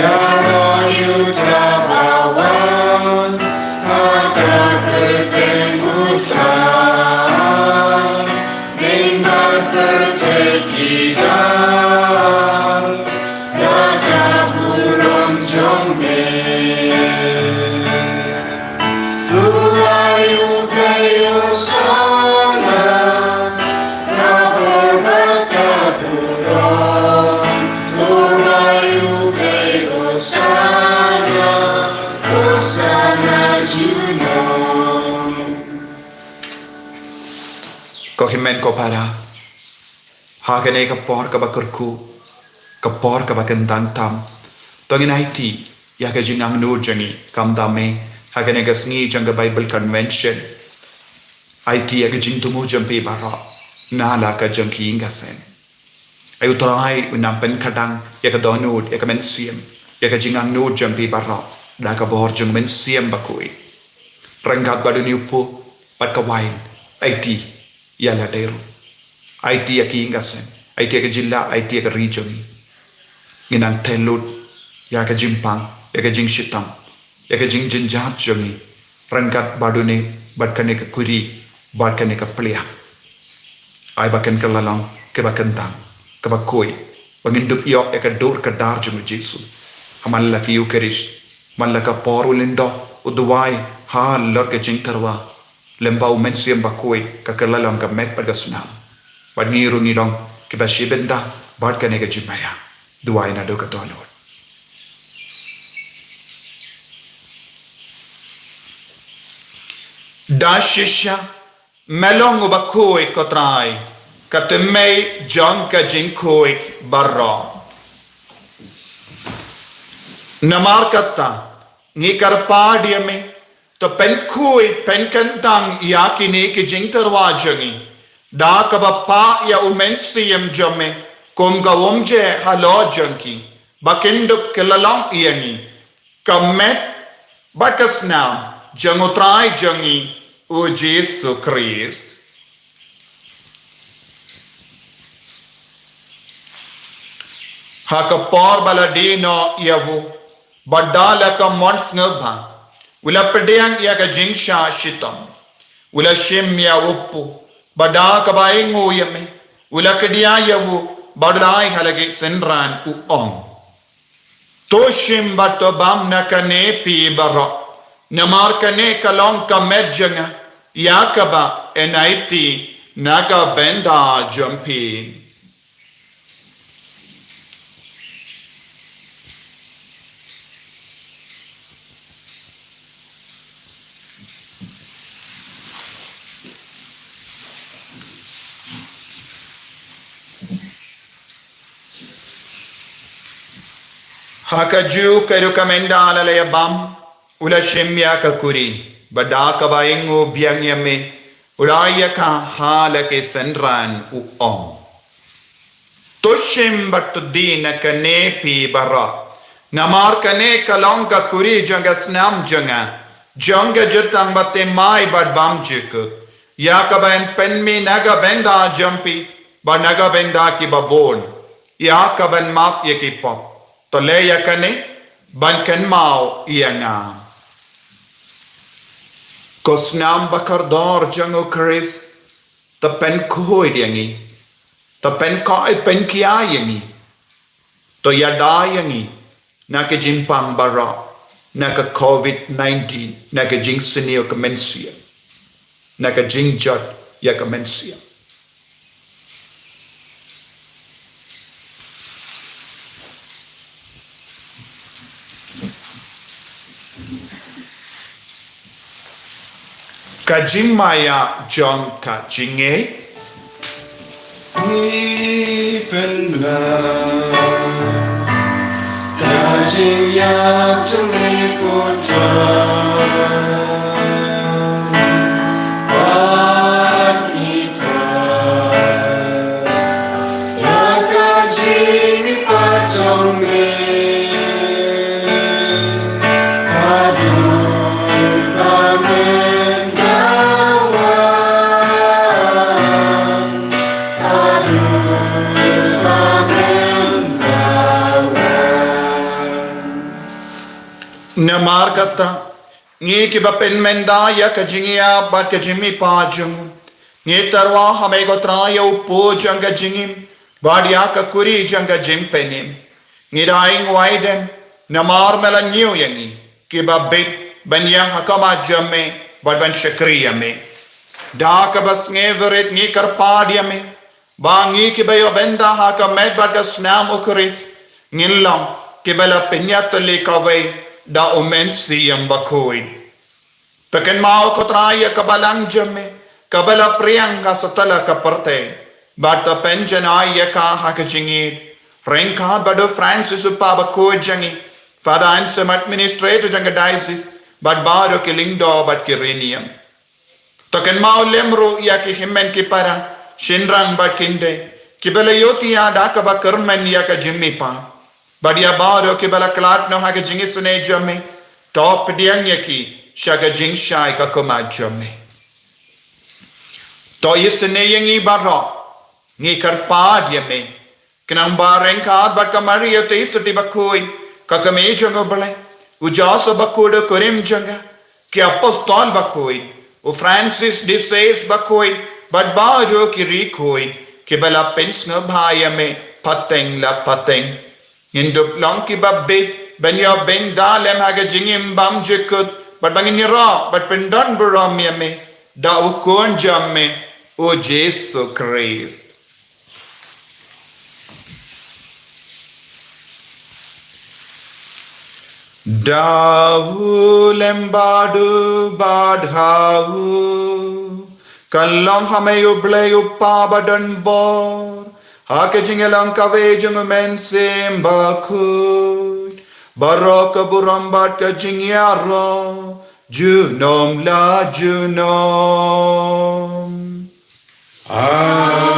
Ïaroh ïa uta uba wan ha ka kyrteng U Trai, bad ban pyrthei ki da ka burom jong me. Trai U Blei, Hosanna, ka bor bad ka burom. Trai U Blei, Hosanna, Hosanna junom. Ko hynmen ko para, ha kane ka por kaba kyrkhu, ka por kaba kyntang tam, to ngin aiti ïa ka jingangnud jong ngi, kam dei me ha kane ka sngi jong ka Bible Convention. Aiti ïa ka jingthmu jong phi baroh na la ka jong ki ïing ka sem. Ai U Trai un nang pynkhadang ïa ka dohnud, ïa ka mynsiem, ïa ka jingangnud jong phi baroh da ka bor jong Mynsiem Bakhuid. Ryngkat bad une u pur bad ka wain, aiti ïa lade ruh. Aiti ïa ki ïing ka sem, aiti ïa ka jylla, aiti ïa ka ri jong ngi. Ngin nang theh lut ïa ka jingpang, ïa ka jingshitom, ïa ka jingjynjar jong ngi, ryngkat bad une, bad kane ka kuri, bad kane ka pliang. Ai ba kan kylla long kaba kyntang, kaba khuid, ba ngin dup ïoh ïa ka dur ka dar jong U Jisu ha man la ka Eukharist, man la ka por u lyngdoh, u duwai halor ka jingtyrwa, lem bad U Mynsiem Bakhuid, ka kylla long ka met bad ka snam. Bad ngi ruh ngi long kiba shim bynta bad kane ka jingmaïa. Duwai naduh ka dohnud. Da shisha me long uba khuid, ko Trai, ka thymmei jong ka jingkhuid baroh. Namar kata, ngi kyrpad ïa me, to pynkhuid pynkyntang ïa kine ki jingtyrwa jong ngi da kaba pah ïa U Mynsiem jong me kum ka umjer halor jong ki, ba kin dup kylla long ïa ngi ka met bad ka snam jong U Trai jong ngi, U Jisu Khrist. Ha ka por ba la die noh ïa u, bad da la ka mon sngewbha, u la pdiang ïa ka jingshah shitom, u la shim ïa u pur, bad da kaba ainguh ïa me, u la kdiah ïa u, bad u la ai ha la ki synran, u ong: To shim bad to bam na kane phi baroh, namar kane ka long ka met jong nga, ïa kaba yn aiti na ka bynta jong phi. Ha kajuh ka rukom ynda la ïa bam, u la shim ïa ka kuri, bad da kaba ainguh biang ïa me, u la ai ïa ka ha la ki synran, u ong: To shim bad to die na kane phi baroh, namar kane ka long ka kuri jong ka snam jong nga, jong ka jutang bathymmai bad bymjukut, ïa kaba yn pynmih na ka bynta jong phi bad na ka bynta kiba bun, ïa kaban map ïa ki pop. To leh ïa kane ban kynmaw ïa nga. Ko snam bakordor jong U Khrist, to pynkhuid ïa ngi, to pynkhuid pynkhia ïa ngi, to ïada ïa ngi na ka jingpang baroh, na ka covid nineteen, na ka jingsniew ka mynsiem, na ka jingjot ïa ka mynsiem. Ka jingmaïa jong ka jingngeit. Ngi pynbna ka jingïap jong me, ko Trai. Bad ngi phai ïa ka jingmihpat jong me. Haduh ba men da wan. Haduh ba men da wan. Namar kata, ngi kiba pynmynda ïa ka jingïap bad ka jingmihpat jong u, ngi tyrwa ha me ko Trai ïa u po jong ka jingim bad ïa ka kuri jong ka jingpynim. Ngi da ïeng wai dem namar me la ñiew ïa ngi kiba bit ban ïeng ha khmat jong me bad ban shakri ïa me. Da kaba sngewrit ngi kyrpad ïa me ba ngi kiba ïoh bynta ha ka met bad ka snam u Khrist ngin long kiba la pynïatylli kawei da u Mynsiem Bakhuid. To kynmaw ko Trai ïa ka balang jong me kaba la pdiang ha satlak ka pyrthei bad to pynjanai ïa ka ha ka jingïeit ryngkat bad u Francis u Kpa Bakhuid jong ngi, Father Anselm, Administrator jong ka Diocese, bad baroh ki lyngdoh bad ki riewniam. To kynmaw lem ruh ïa ki hynmen ki para, shynrang bad khyndiat kiba la ïohthiah da kaba kyrmen ïa ka jingmihpat. Bad ïa baroh kiba la khlad noh ha ka jingisynei jong me, to pdiang ïa ki sha ka jingshai ka khmat jong me. To isynei ïa ngi baroh, ngi kyrpad ïa me. Khnang ba ryngkat bad ka Maria te Siti Bakhuid, ka Kmie jong u Blei, u Joseph Bakhuid u kurim jong ka, ki Apostol Bakhuid, u Francis de Sales Bakhuid, bad baroh ki riewkhuid kiba la pynsngewbha ïa me pateng la pateng, ngin dup long kiba bit ban ïoh bynta lem ha ka jingim bymjukut bad ba ngin ïaroh bad pyndonburom ïa me da u Khun jong me, u Jisu Khrist. Da u lem bad u bad ha u, kan long ha me u Blei u Kpa badonbor, ha ka jingïalang kawei jong u Mynsiem Bakhuid, baroh ka burom bad ka jingïaroh junom la junom. Amen.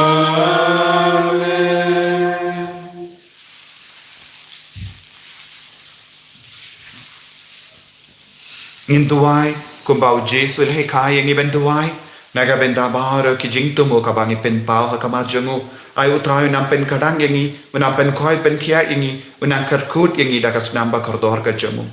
Ngin duwai kumba u Jisu u la hikai ïa ngi ban duwai. Na ka bynta baroh ki jingthmu kaba ngi pynpaw ha khmat jong u, ai u Trai un nang pynkhiah ïa ngi, un nang pynkhoi pynkhiah ïa ngi, un nang kyrkhu ïa ngi da ka snam ba kordor ka jong u.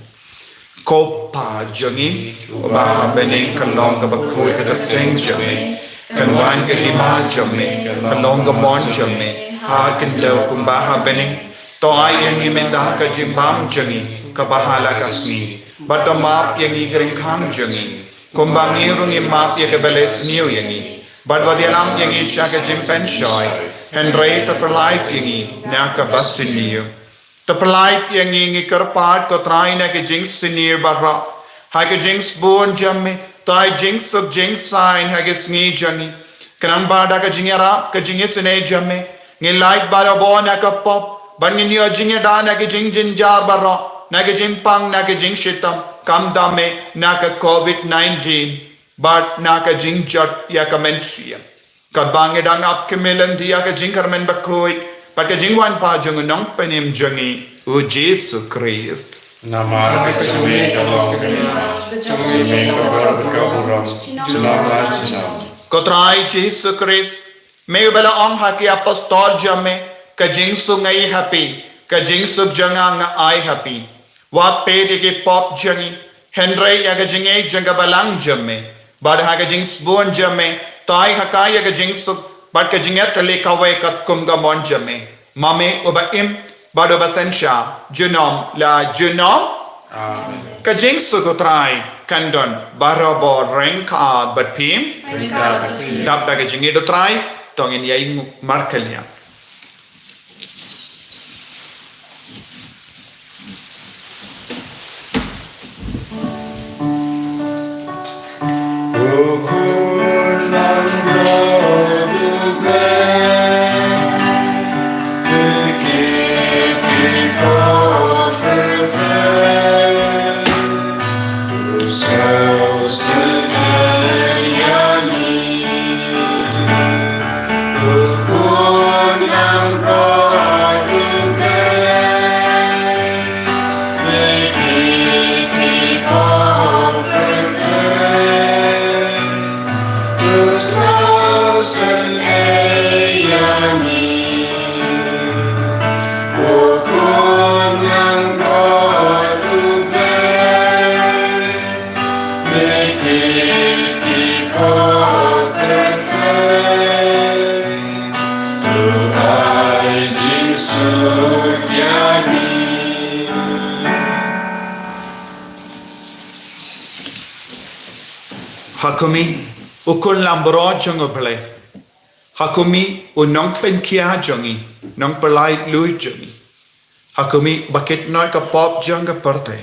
Ko Pa jong ngi uba ha bneng, kan long kaba khuid ka kyrteng jong me, kan wan ka hima jong me, kan long ka mon jong me ha ka khyndew kumba ha bneng. To ai ïa ngi mynta ka jingbam jong ngi kaba ha la ka sngi, bad to map ïa ngi ki ryngkhang jong ngi kumba ngi ruh ngi map ïa kiba la sniew ïa ngi, bad wat ïalam ïa ngi sha ka jingpynshoi, hynrei to pyllait ïa ngi na kaba sniew. To pyllait ïa ngi, ngi kyrpad ko Trai, na ka jingsniew baroh, ha ka jingsbun jong me to ai jingsuk jingsaiñ ha ka sngi jong ngi, khnang ba da ka jingïarap ka jingisynei jong me ngin lait barabor na ka pop, bad ngin ïoh jingïada na ka jingjynjar baroh, na ka jingpang, na ka jingshitom, khamtam eh na ka Covid nineteen bad na ka jingjot ïa ka mynsiem. Katba ngi dang ap khmih lynti ïa ka jingkyrmen bakhuid bad ka jingwan pat jong u Nongpynim jong ngi, u Jisu Khrist. Namar ka jong me ka long ka bynta, ka jong me ka bor bad ka burom, junom la junom. Ko Trai Jisu Khrist, me uba la ong ha ki apostol jong me, ka jingsuk nga ai ha phi, ka jingsuk jong nga nga ai ha phi. Wat peit ïa ki pop jong ngi, hynrei ïa ka jingïeit jong ka balang jong me. Bad ha ka jingsbun jong me to ai ha ka ïa ka jingsuk bad ka jingïatylli kawei katkum ka mon jong me, ma me uba im bad uba synshar junom la junom. Amen. Ka jingsuk u Trai kan don barabor ryngkat bad phi. Ryngkat bad phi. Dap da ka jingïeit u Trai, to ngin ïainguh markylliang. Ha khmih, u khun langbrot jong U Blei. Ha khmih, u nongpynkhia jong ngi, nongpynlait luid jong ngi. Ha khmih, ba kit noh ka pop jong ka pyrthei.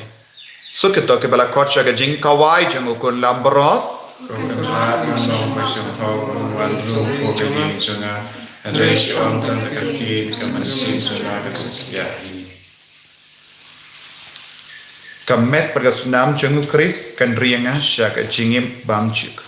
Suk ïa kito kiba la khot sha ka jingkawai jong u khun langbrot. Ko Kynrad, nga ong ba sngewthuh, un wan ruh ha ka jingim jong nga. Hynrei shu ong tang da ka ktien, ka mynsiem jong nga kan sa sngap hi. Ka met bad ka snam jong U Khrist kan ri ïa nga sha ka jingim bymjukut.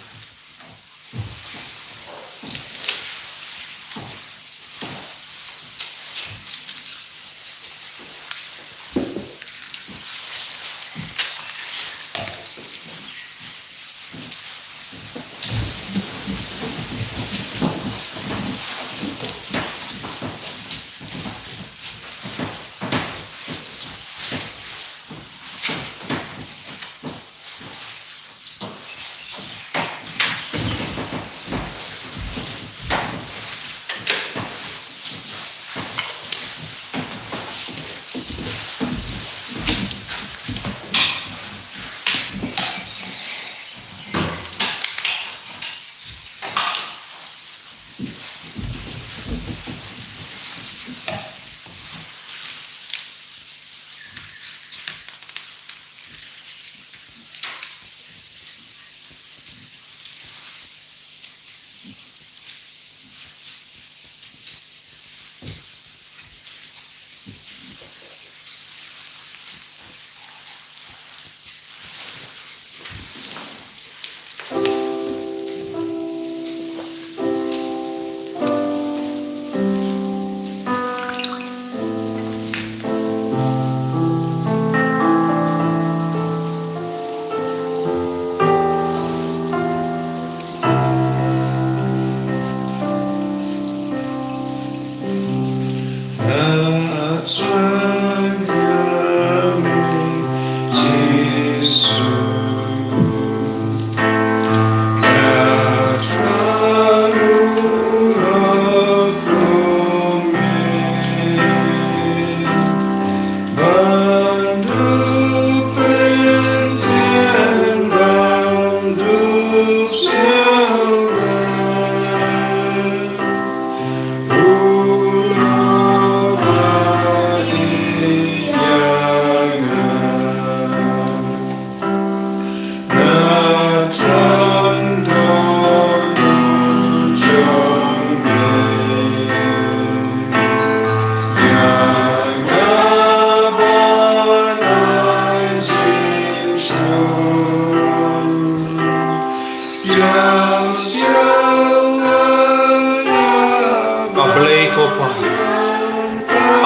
A Blei ko Pa,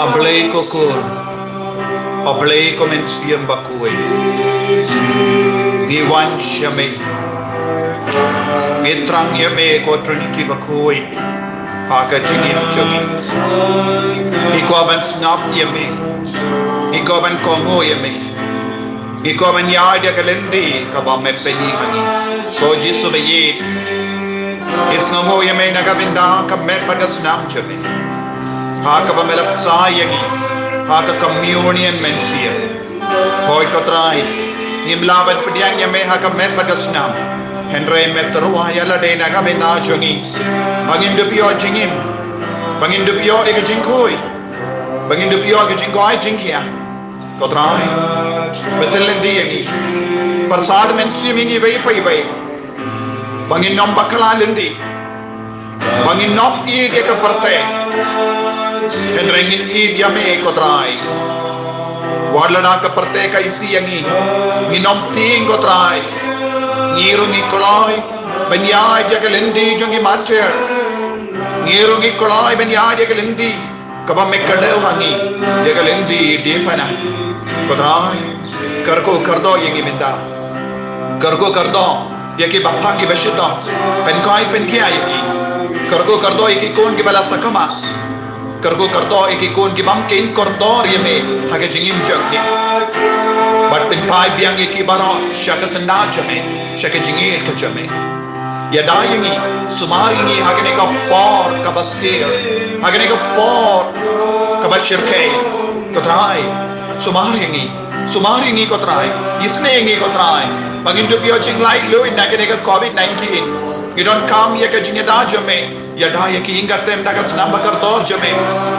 A Blei ko Khun, A Blei ko Mynsiem Bakhuid. Ngi wan sha Me. Ngi thrang ïa Me ko Trinity Bakhuid ha ka jingim jong ngi. Ngi kwah ban sngap ïa Me. Ngi kwah ban kohnguh ïa Me. Ngi kwah ban ïaid ïa ka lynti kaba Me pyni ha ngi. Ko Jisu ba ïeit, ngi sngewnguh ïa Me na ka bynta ka met bad ka snam jong Me, ha kaba Me la bsa ïa ngi ha ka communion mynsiem. Hooid ko Trai, ngim lah ban pdiang ïa Me ha ka met bad ka snam, hynrei Me tyrwa ïa lade na ka bynta jong ngi, ba ngin dup ïoh jingim, ba ngin dup ïoh ïa ka jingkhuid, ba ngin dup ïoh ïa ka jingkoit jingkhiah. Ko Trai, Me tylli lynti ïa ngi. Pyrsad Mynsiem ïa ngi iwei pa iwei, ba ngin nym bakla lynti, ba ngin nym ïeit ïa ka pyrthei, hynrei ngin ïeit ïa Me ko Trai. Wat lada ka pyrthei ka isih ïa ngi, ngin nym tieng ko Trai. Ngi ruh ngi kloi ban ïaid ïa ka lynti jong ki martir. Ngi ruh ngi kloi ban ïaid ïa ka lynti kaba Me kdew ha ngi, ïa ka lynti diengphna. Ko Trai, kyrkhu kyrdoh ïa ngi mynta. Kyrkhu kyrdoh ïa kiba phah kiba shitom, pynkoit pynkhia ïa ki. Kyrkhu kyrdoh ïa ki khun kiba la sakma. Kyrkhu kyrdoh ïa ki khun ki bym kheiñ kordor ïa Me ha ka jingim jong ki. Bad pynphai biang ïa ki baroh sha ka syndah jong Me, sha ka jingïeit ka jong Me. Ïada ïa ngi, sumar ïa ngi ha kane ka por kaba sir, ha kane ka por kaba shyrkhei. Ko Trai, sumar ïa ngi, sumar ïa ngi ko Trai, isynei ïa ngi ko Trai. Ba ngin dup ïoh jinglaitluid na kane ka covid nineteen. Ngi donkam ïa ka jingïada jong me. Ïada ïa ki ïing ki sem da ka snam ba kordor jong me.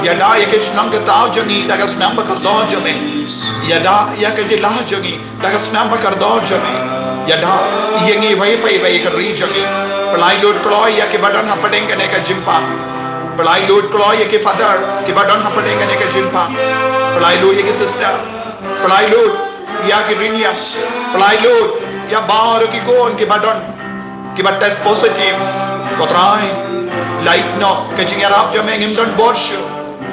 Ïada ïa ki shnong ki thaw jong ngi da ka snam ba kordor jong me. Ïada ïa ka jylla jong ngi da ka snam ba kordor jong me. Ïada ïa ngi wei pa wei ka ri jong ngi. Pyllait lut kloi ïa ki ba don hapdeng kane ka jingpang. Pyllait lut kloi ïa ki father ki ba don hapdeng kane ka jingpang. Pyllait lut ïa ki sister. Pyllait lut ïa ki riewniam. Pyllait lut ïa baroh ki khun ki ba don ki ba test positive. Ko Trai, lait noh ka jingïarap jong me, ngim don bor shuh.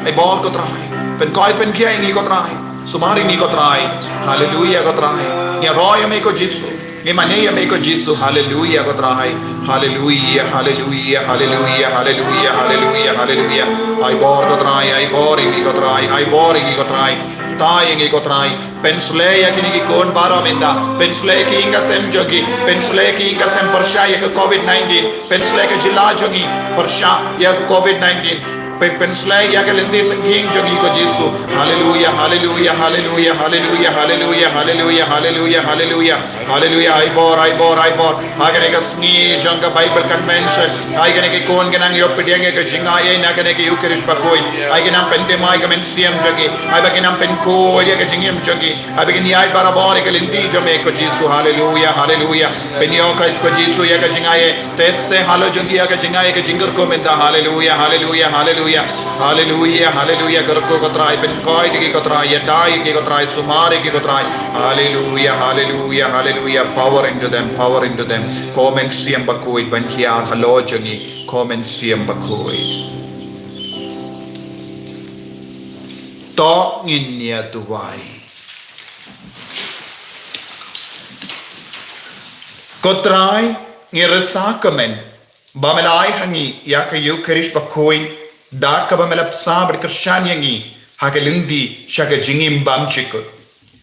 Ai bor ko Trai. Pynkhuid pynkhiah ïa ngi ko Trai. Sumar ïa ngi ko Trai. Haleluia ko Trai. Ngi ïaroh ïa me ko Jisu. Ngi mane ïa me ko Jisu. Haleluia ko Trai. Haleluia, haleluia, haleluia, haleluia, haleluia, haleluia. Ai bor ko Trai, ai bor ïa ngi ko Trai, ai bor ïa ngi ko Trai. Thaw ïa ngi ko Trai. Pynshlei ïa kine ki khun baroh mynta. Pynshlei ïa ki ïing ki sem jong ki. Pynshlei ïa ki ïing ki sem pyrshah ïa ka covid nineteen. Pynshlei ïa ka jylla jong ngi pyrshah ïa ka covid nineteen. Pyn, pynshlei ïa ka lynti syngkien jong ngi ko Jisu. Haleluia, haleluia, haleluia, haleluia, haleluia, haleluia, haleluia, haleluia. Haleluia, ai bor, ai bor, ai bor. Ha kane ka sngi jong ka Bible Convention. Ai kane ki khun ki nang ïoh pdiang ïa ka jingaiei na kane ka Eucharist bakhuid. Ai ki nang pynthymmai ïa ka mynsiem jong ki. Ai ba ki nang pynkhuid ïa ka jingim jong ki. Ai ba kin ïaid barabor ïa ka lynti jong me ko Jisu. Haleluia, haleluia. Pynïoh ko Jisu ïa ka jingaiei. Test se halor jong ki ïa ka jingaiei ka jingkyrkhu mynta. Haleluia, haleluia, haleluia. Haleluia, haleluia. Kyrkhu ko Trai, pynkhuid ïa ki ko Trai, ïada ïa ki ko Trai, sumar ïa ki ko Trai. Haleluia, haleluia, haleluia. Power into them, power into them. Ko Mynsiem Bakhuid ban hiar halor jong ngi. Ko Mynsiem Bakhuid. To ngin ïa duwai. Ko Trai, ngi rsa kumne ba me la ai ha ngi ïa ka Eucharist bakhuid, da kaba me la bsa bad kyrshan ïa ngi ha ka lynti sha ka jingim bymjukut.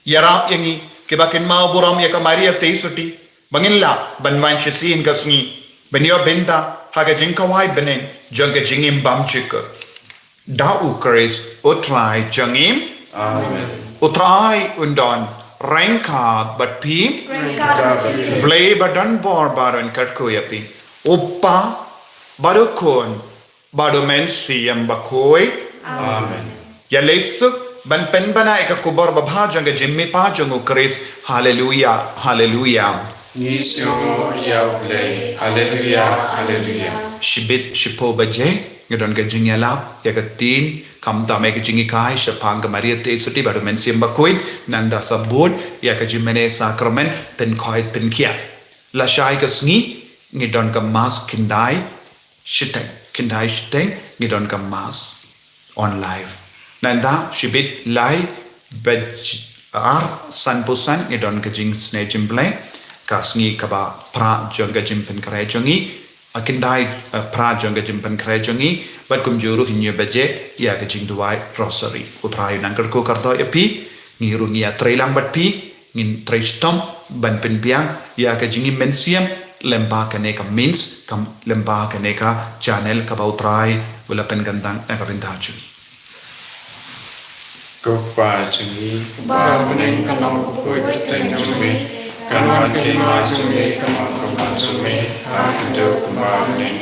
Ïarap ïa ngi kiba kynmaw burom ïa ka Maria Theisotti, ba ngin lah ban wan shisien ka sngi ban ïoh bynta ha ka jingkhawai bneng jong ka jingim bymjukut. Da U Khrist U Trai jong ngi. Amen. U Trai un don ryngkat bad phi. Ryngkat bad phi. Blei ba don bor baroh un kyrkhu ïa phi. U Kpa bad U Khun bad U Mynsiem Bakhuid. Amen. Ïa leit suk ban pynbna ïa ka khubor babha jong ka jingmihpat jong U Khrist. Haleluia, haleluia. Ngi sngewnguh ïa U Blei. Haleluia, haleluia. Shibit shiphew baje ngi don ka jingïalap ïa ka ktien, khamtam ïa ka jinghikai shaphang ka Maria Theisotti bad U Mynsiem Bakhuid, nangta sa bud ïa ka jingmane sakramen pynkhuid pynkhiah. Lashai ka sngi ngi don ka Mass khyndai shiteng, khyndai shiteng ngi don ka Mass on live. Nangta shibit lai bad ar sanphew san ngi don ka jingsnei jingblei, ka sngi kaba phra jong ka jingpynkhreh jong ngi, a khyndai, eh, phra jong ka jingpynkhreh jong ngi, bad kumjuh ruh hynñiew baje ïa ka jingduwai Rosary. U Trai un nang kyrkhu kyrdoh ïa phi, ngi ruh ngi ïatreilang bad phi, ngin trei shitom ban pynbiang ïa ka jingim mynsiem lyngba kane ka means, kam, lyngba kane ka channel kaba U Trai u la pynkyntang na ka bynta jong ngi. Ko Kpa jong ngi, uba ha bneng, kan long kyrteng jong me, kan wan ka hima jong me, kan long ka mon jong me ha ka khyndew kumba ha bneng.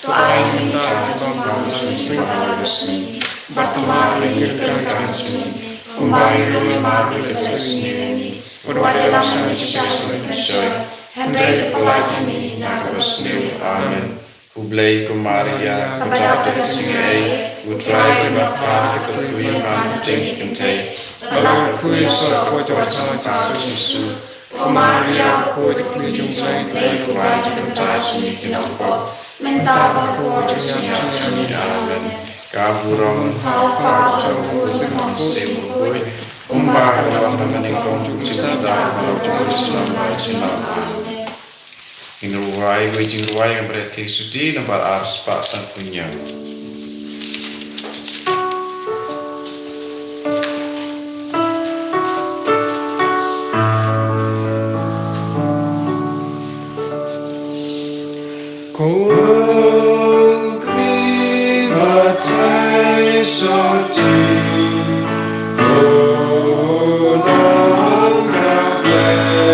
To ai ïa ngi mynta ka jingpang jong ngi ha kane ka sngi, bad to map ïa ngi ki kyrdan jong ngi, kumba ngi ruh ngi map ïa kiba sngewsih ïa ngi. Bad wat ïalam ïa ngi sha ka jingpynshoi, hynrei to pyllait ïa ngi na kaba sniew. Amen. U Blei, ko Maria, kaba dap da ka jingaiei, U Trai u don bad pha, phi kyrkhu ïa ngi man ka bynta ki kynthei, bad la kyrkhu ïa u soh ka por jong ka jingpang, U Jisu. Ko Maria bakhuid, khuid jong U Blei, to ai ïa ngi ki kynthei, mynta bad ha ka hor jong ka jingïap jong ngi. Amen. Ka burom, ka bor, ka jingpang, kumba ka long ha bneng, kumjuh ruh mynta, bad ha ka por jong ka jingpang, jingpang. Amen. Ngin rwai wei jingrwai ka Maria Theisotti, nombar ar spah sanphew hynñiew. Ko Khri Mathai Sotti, ko nongkha blei.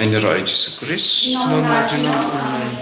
Ïa Jisu Khrist. Nong la junom. Amen.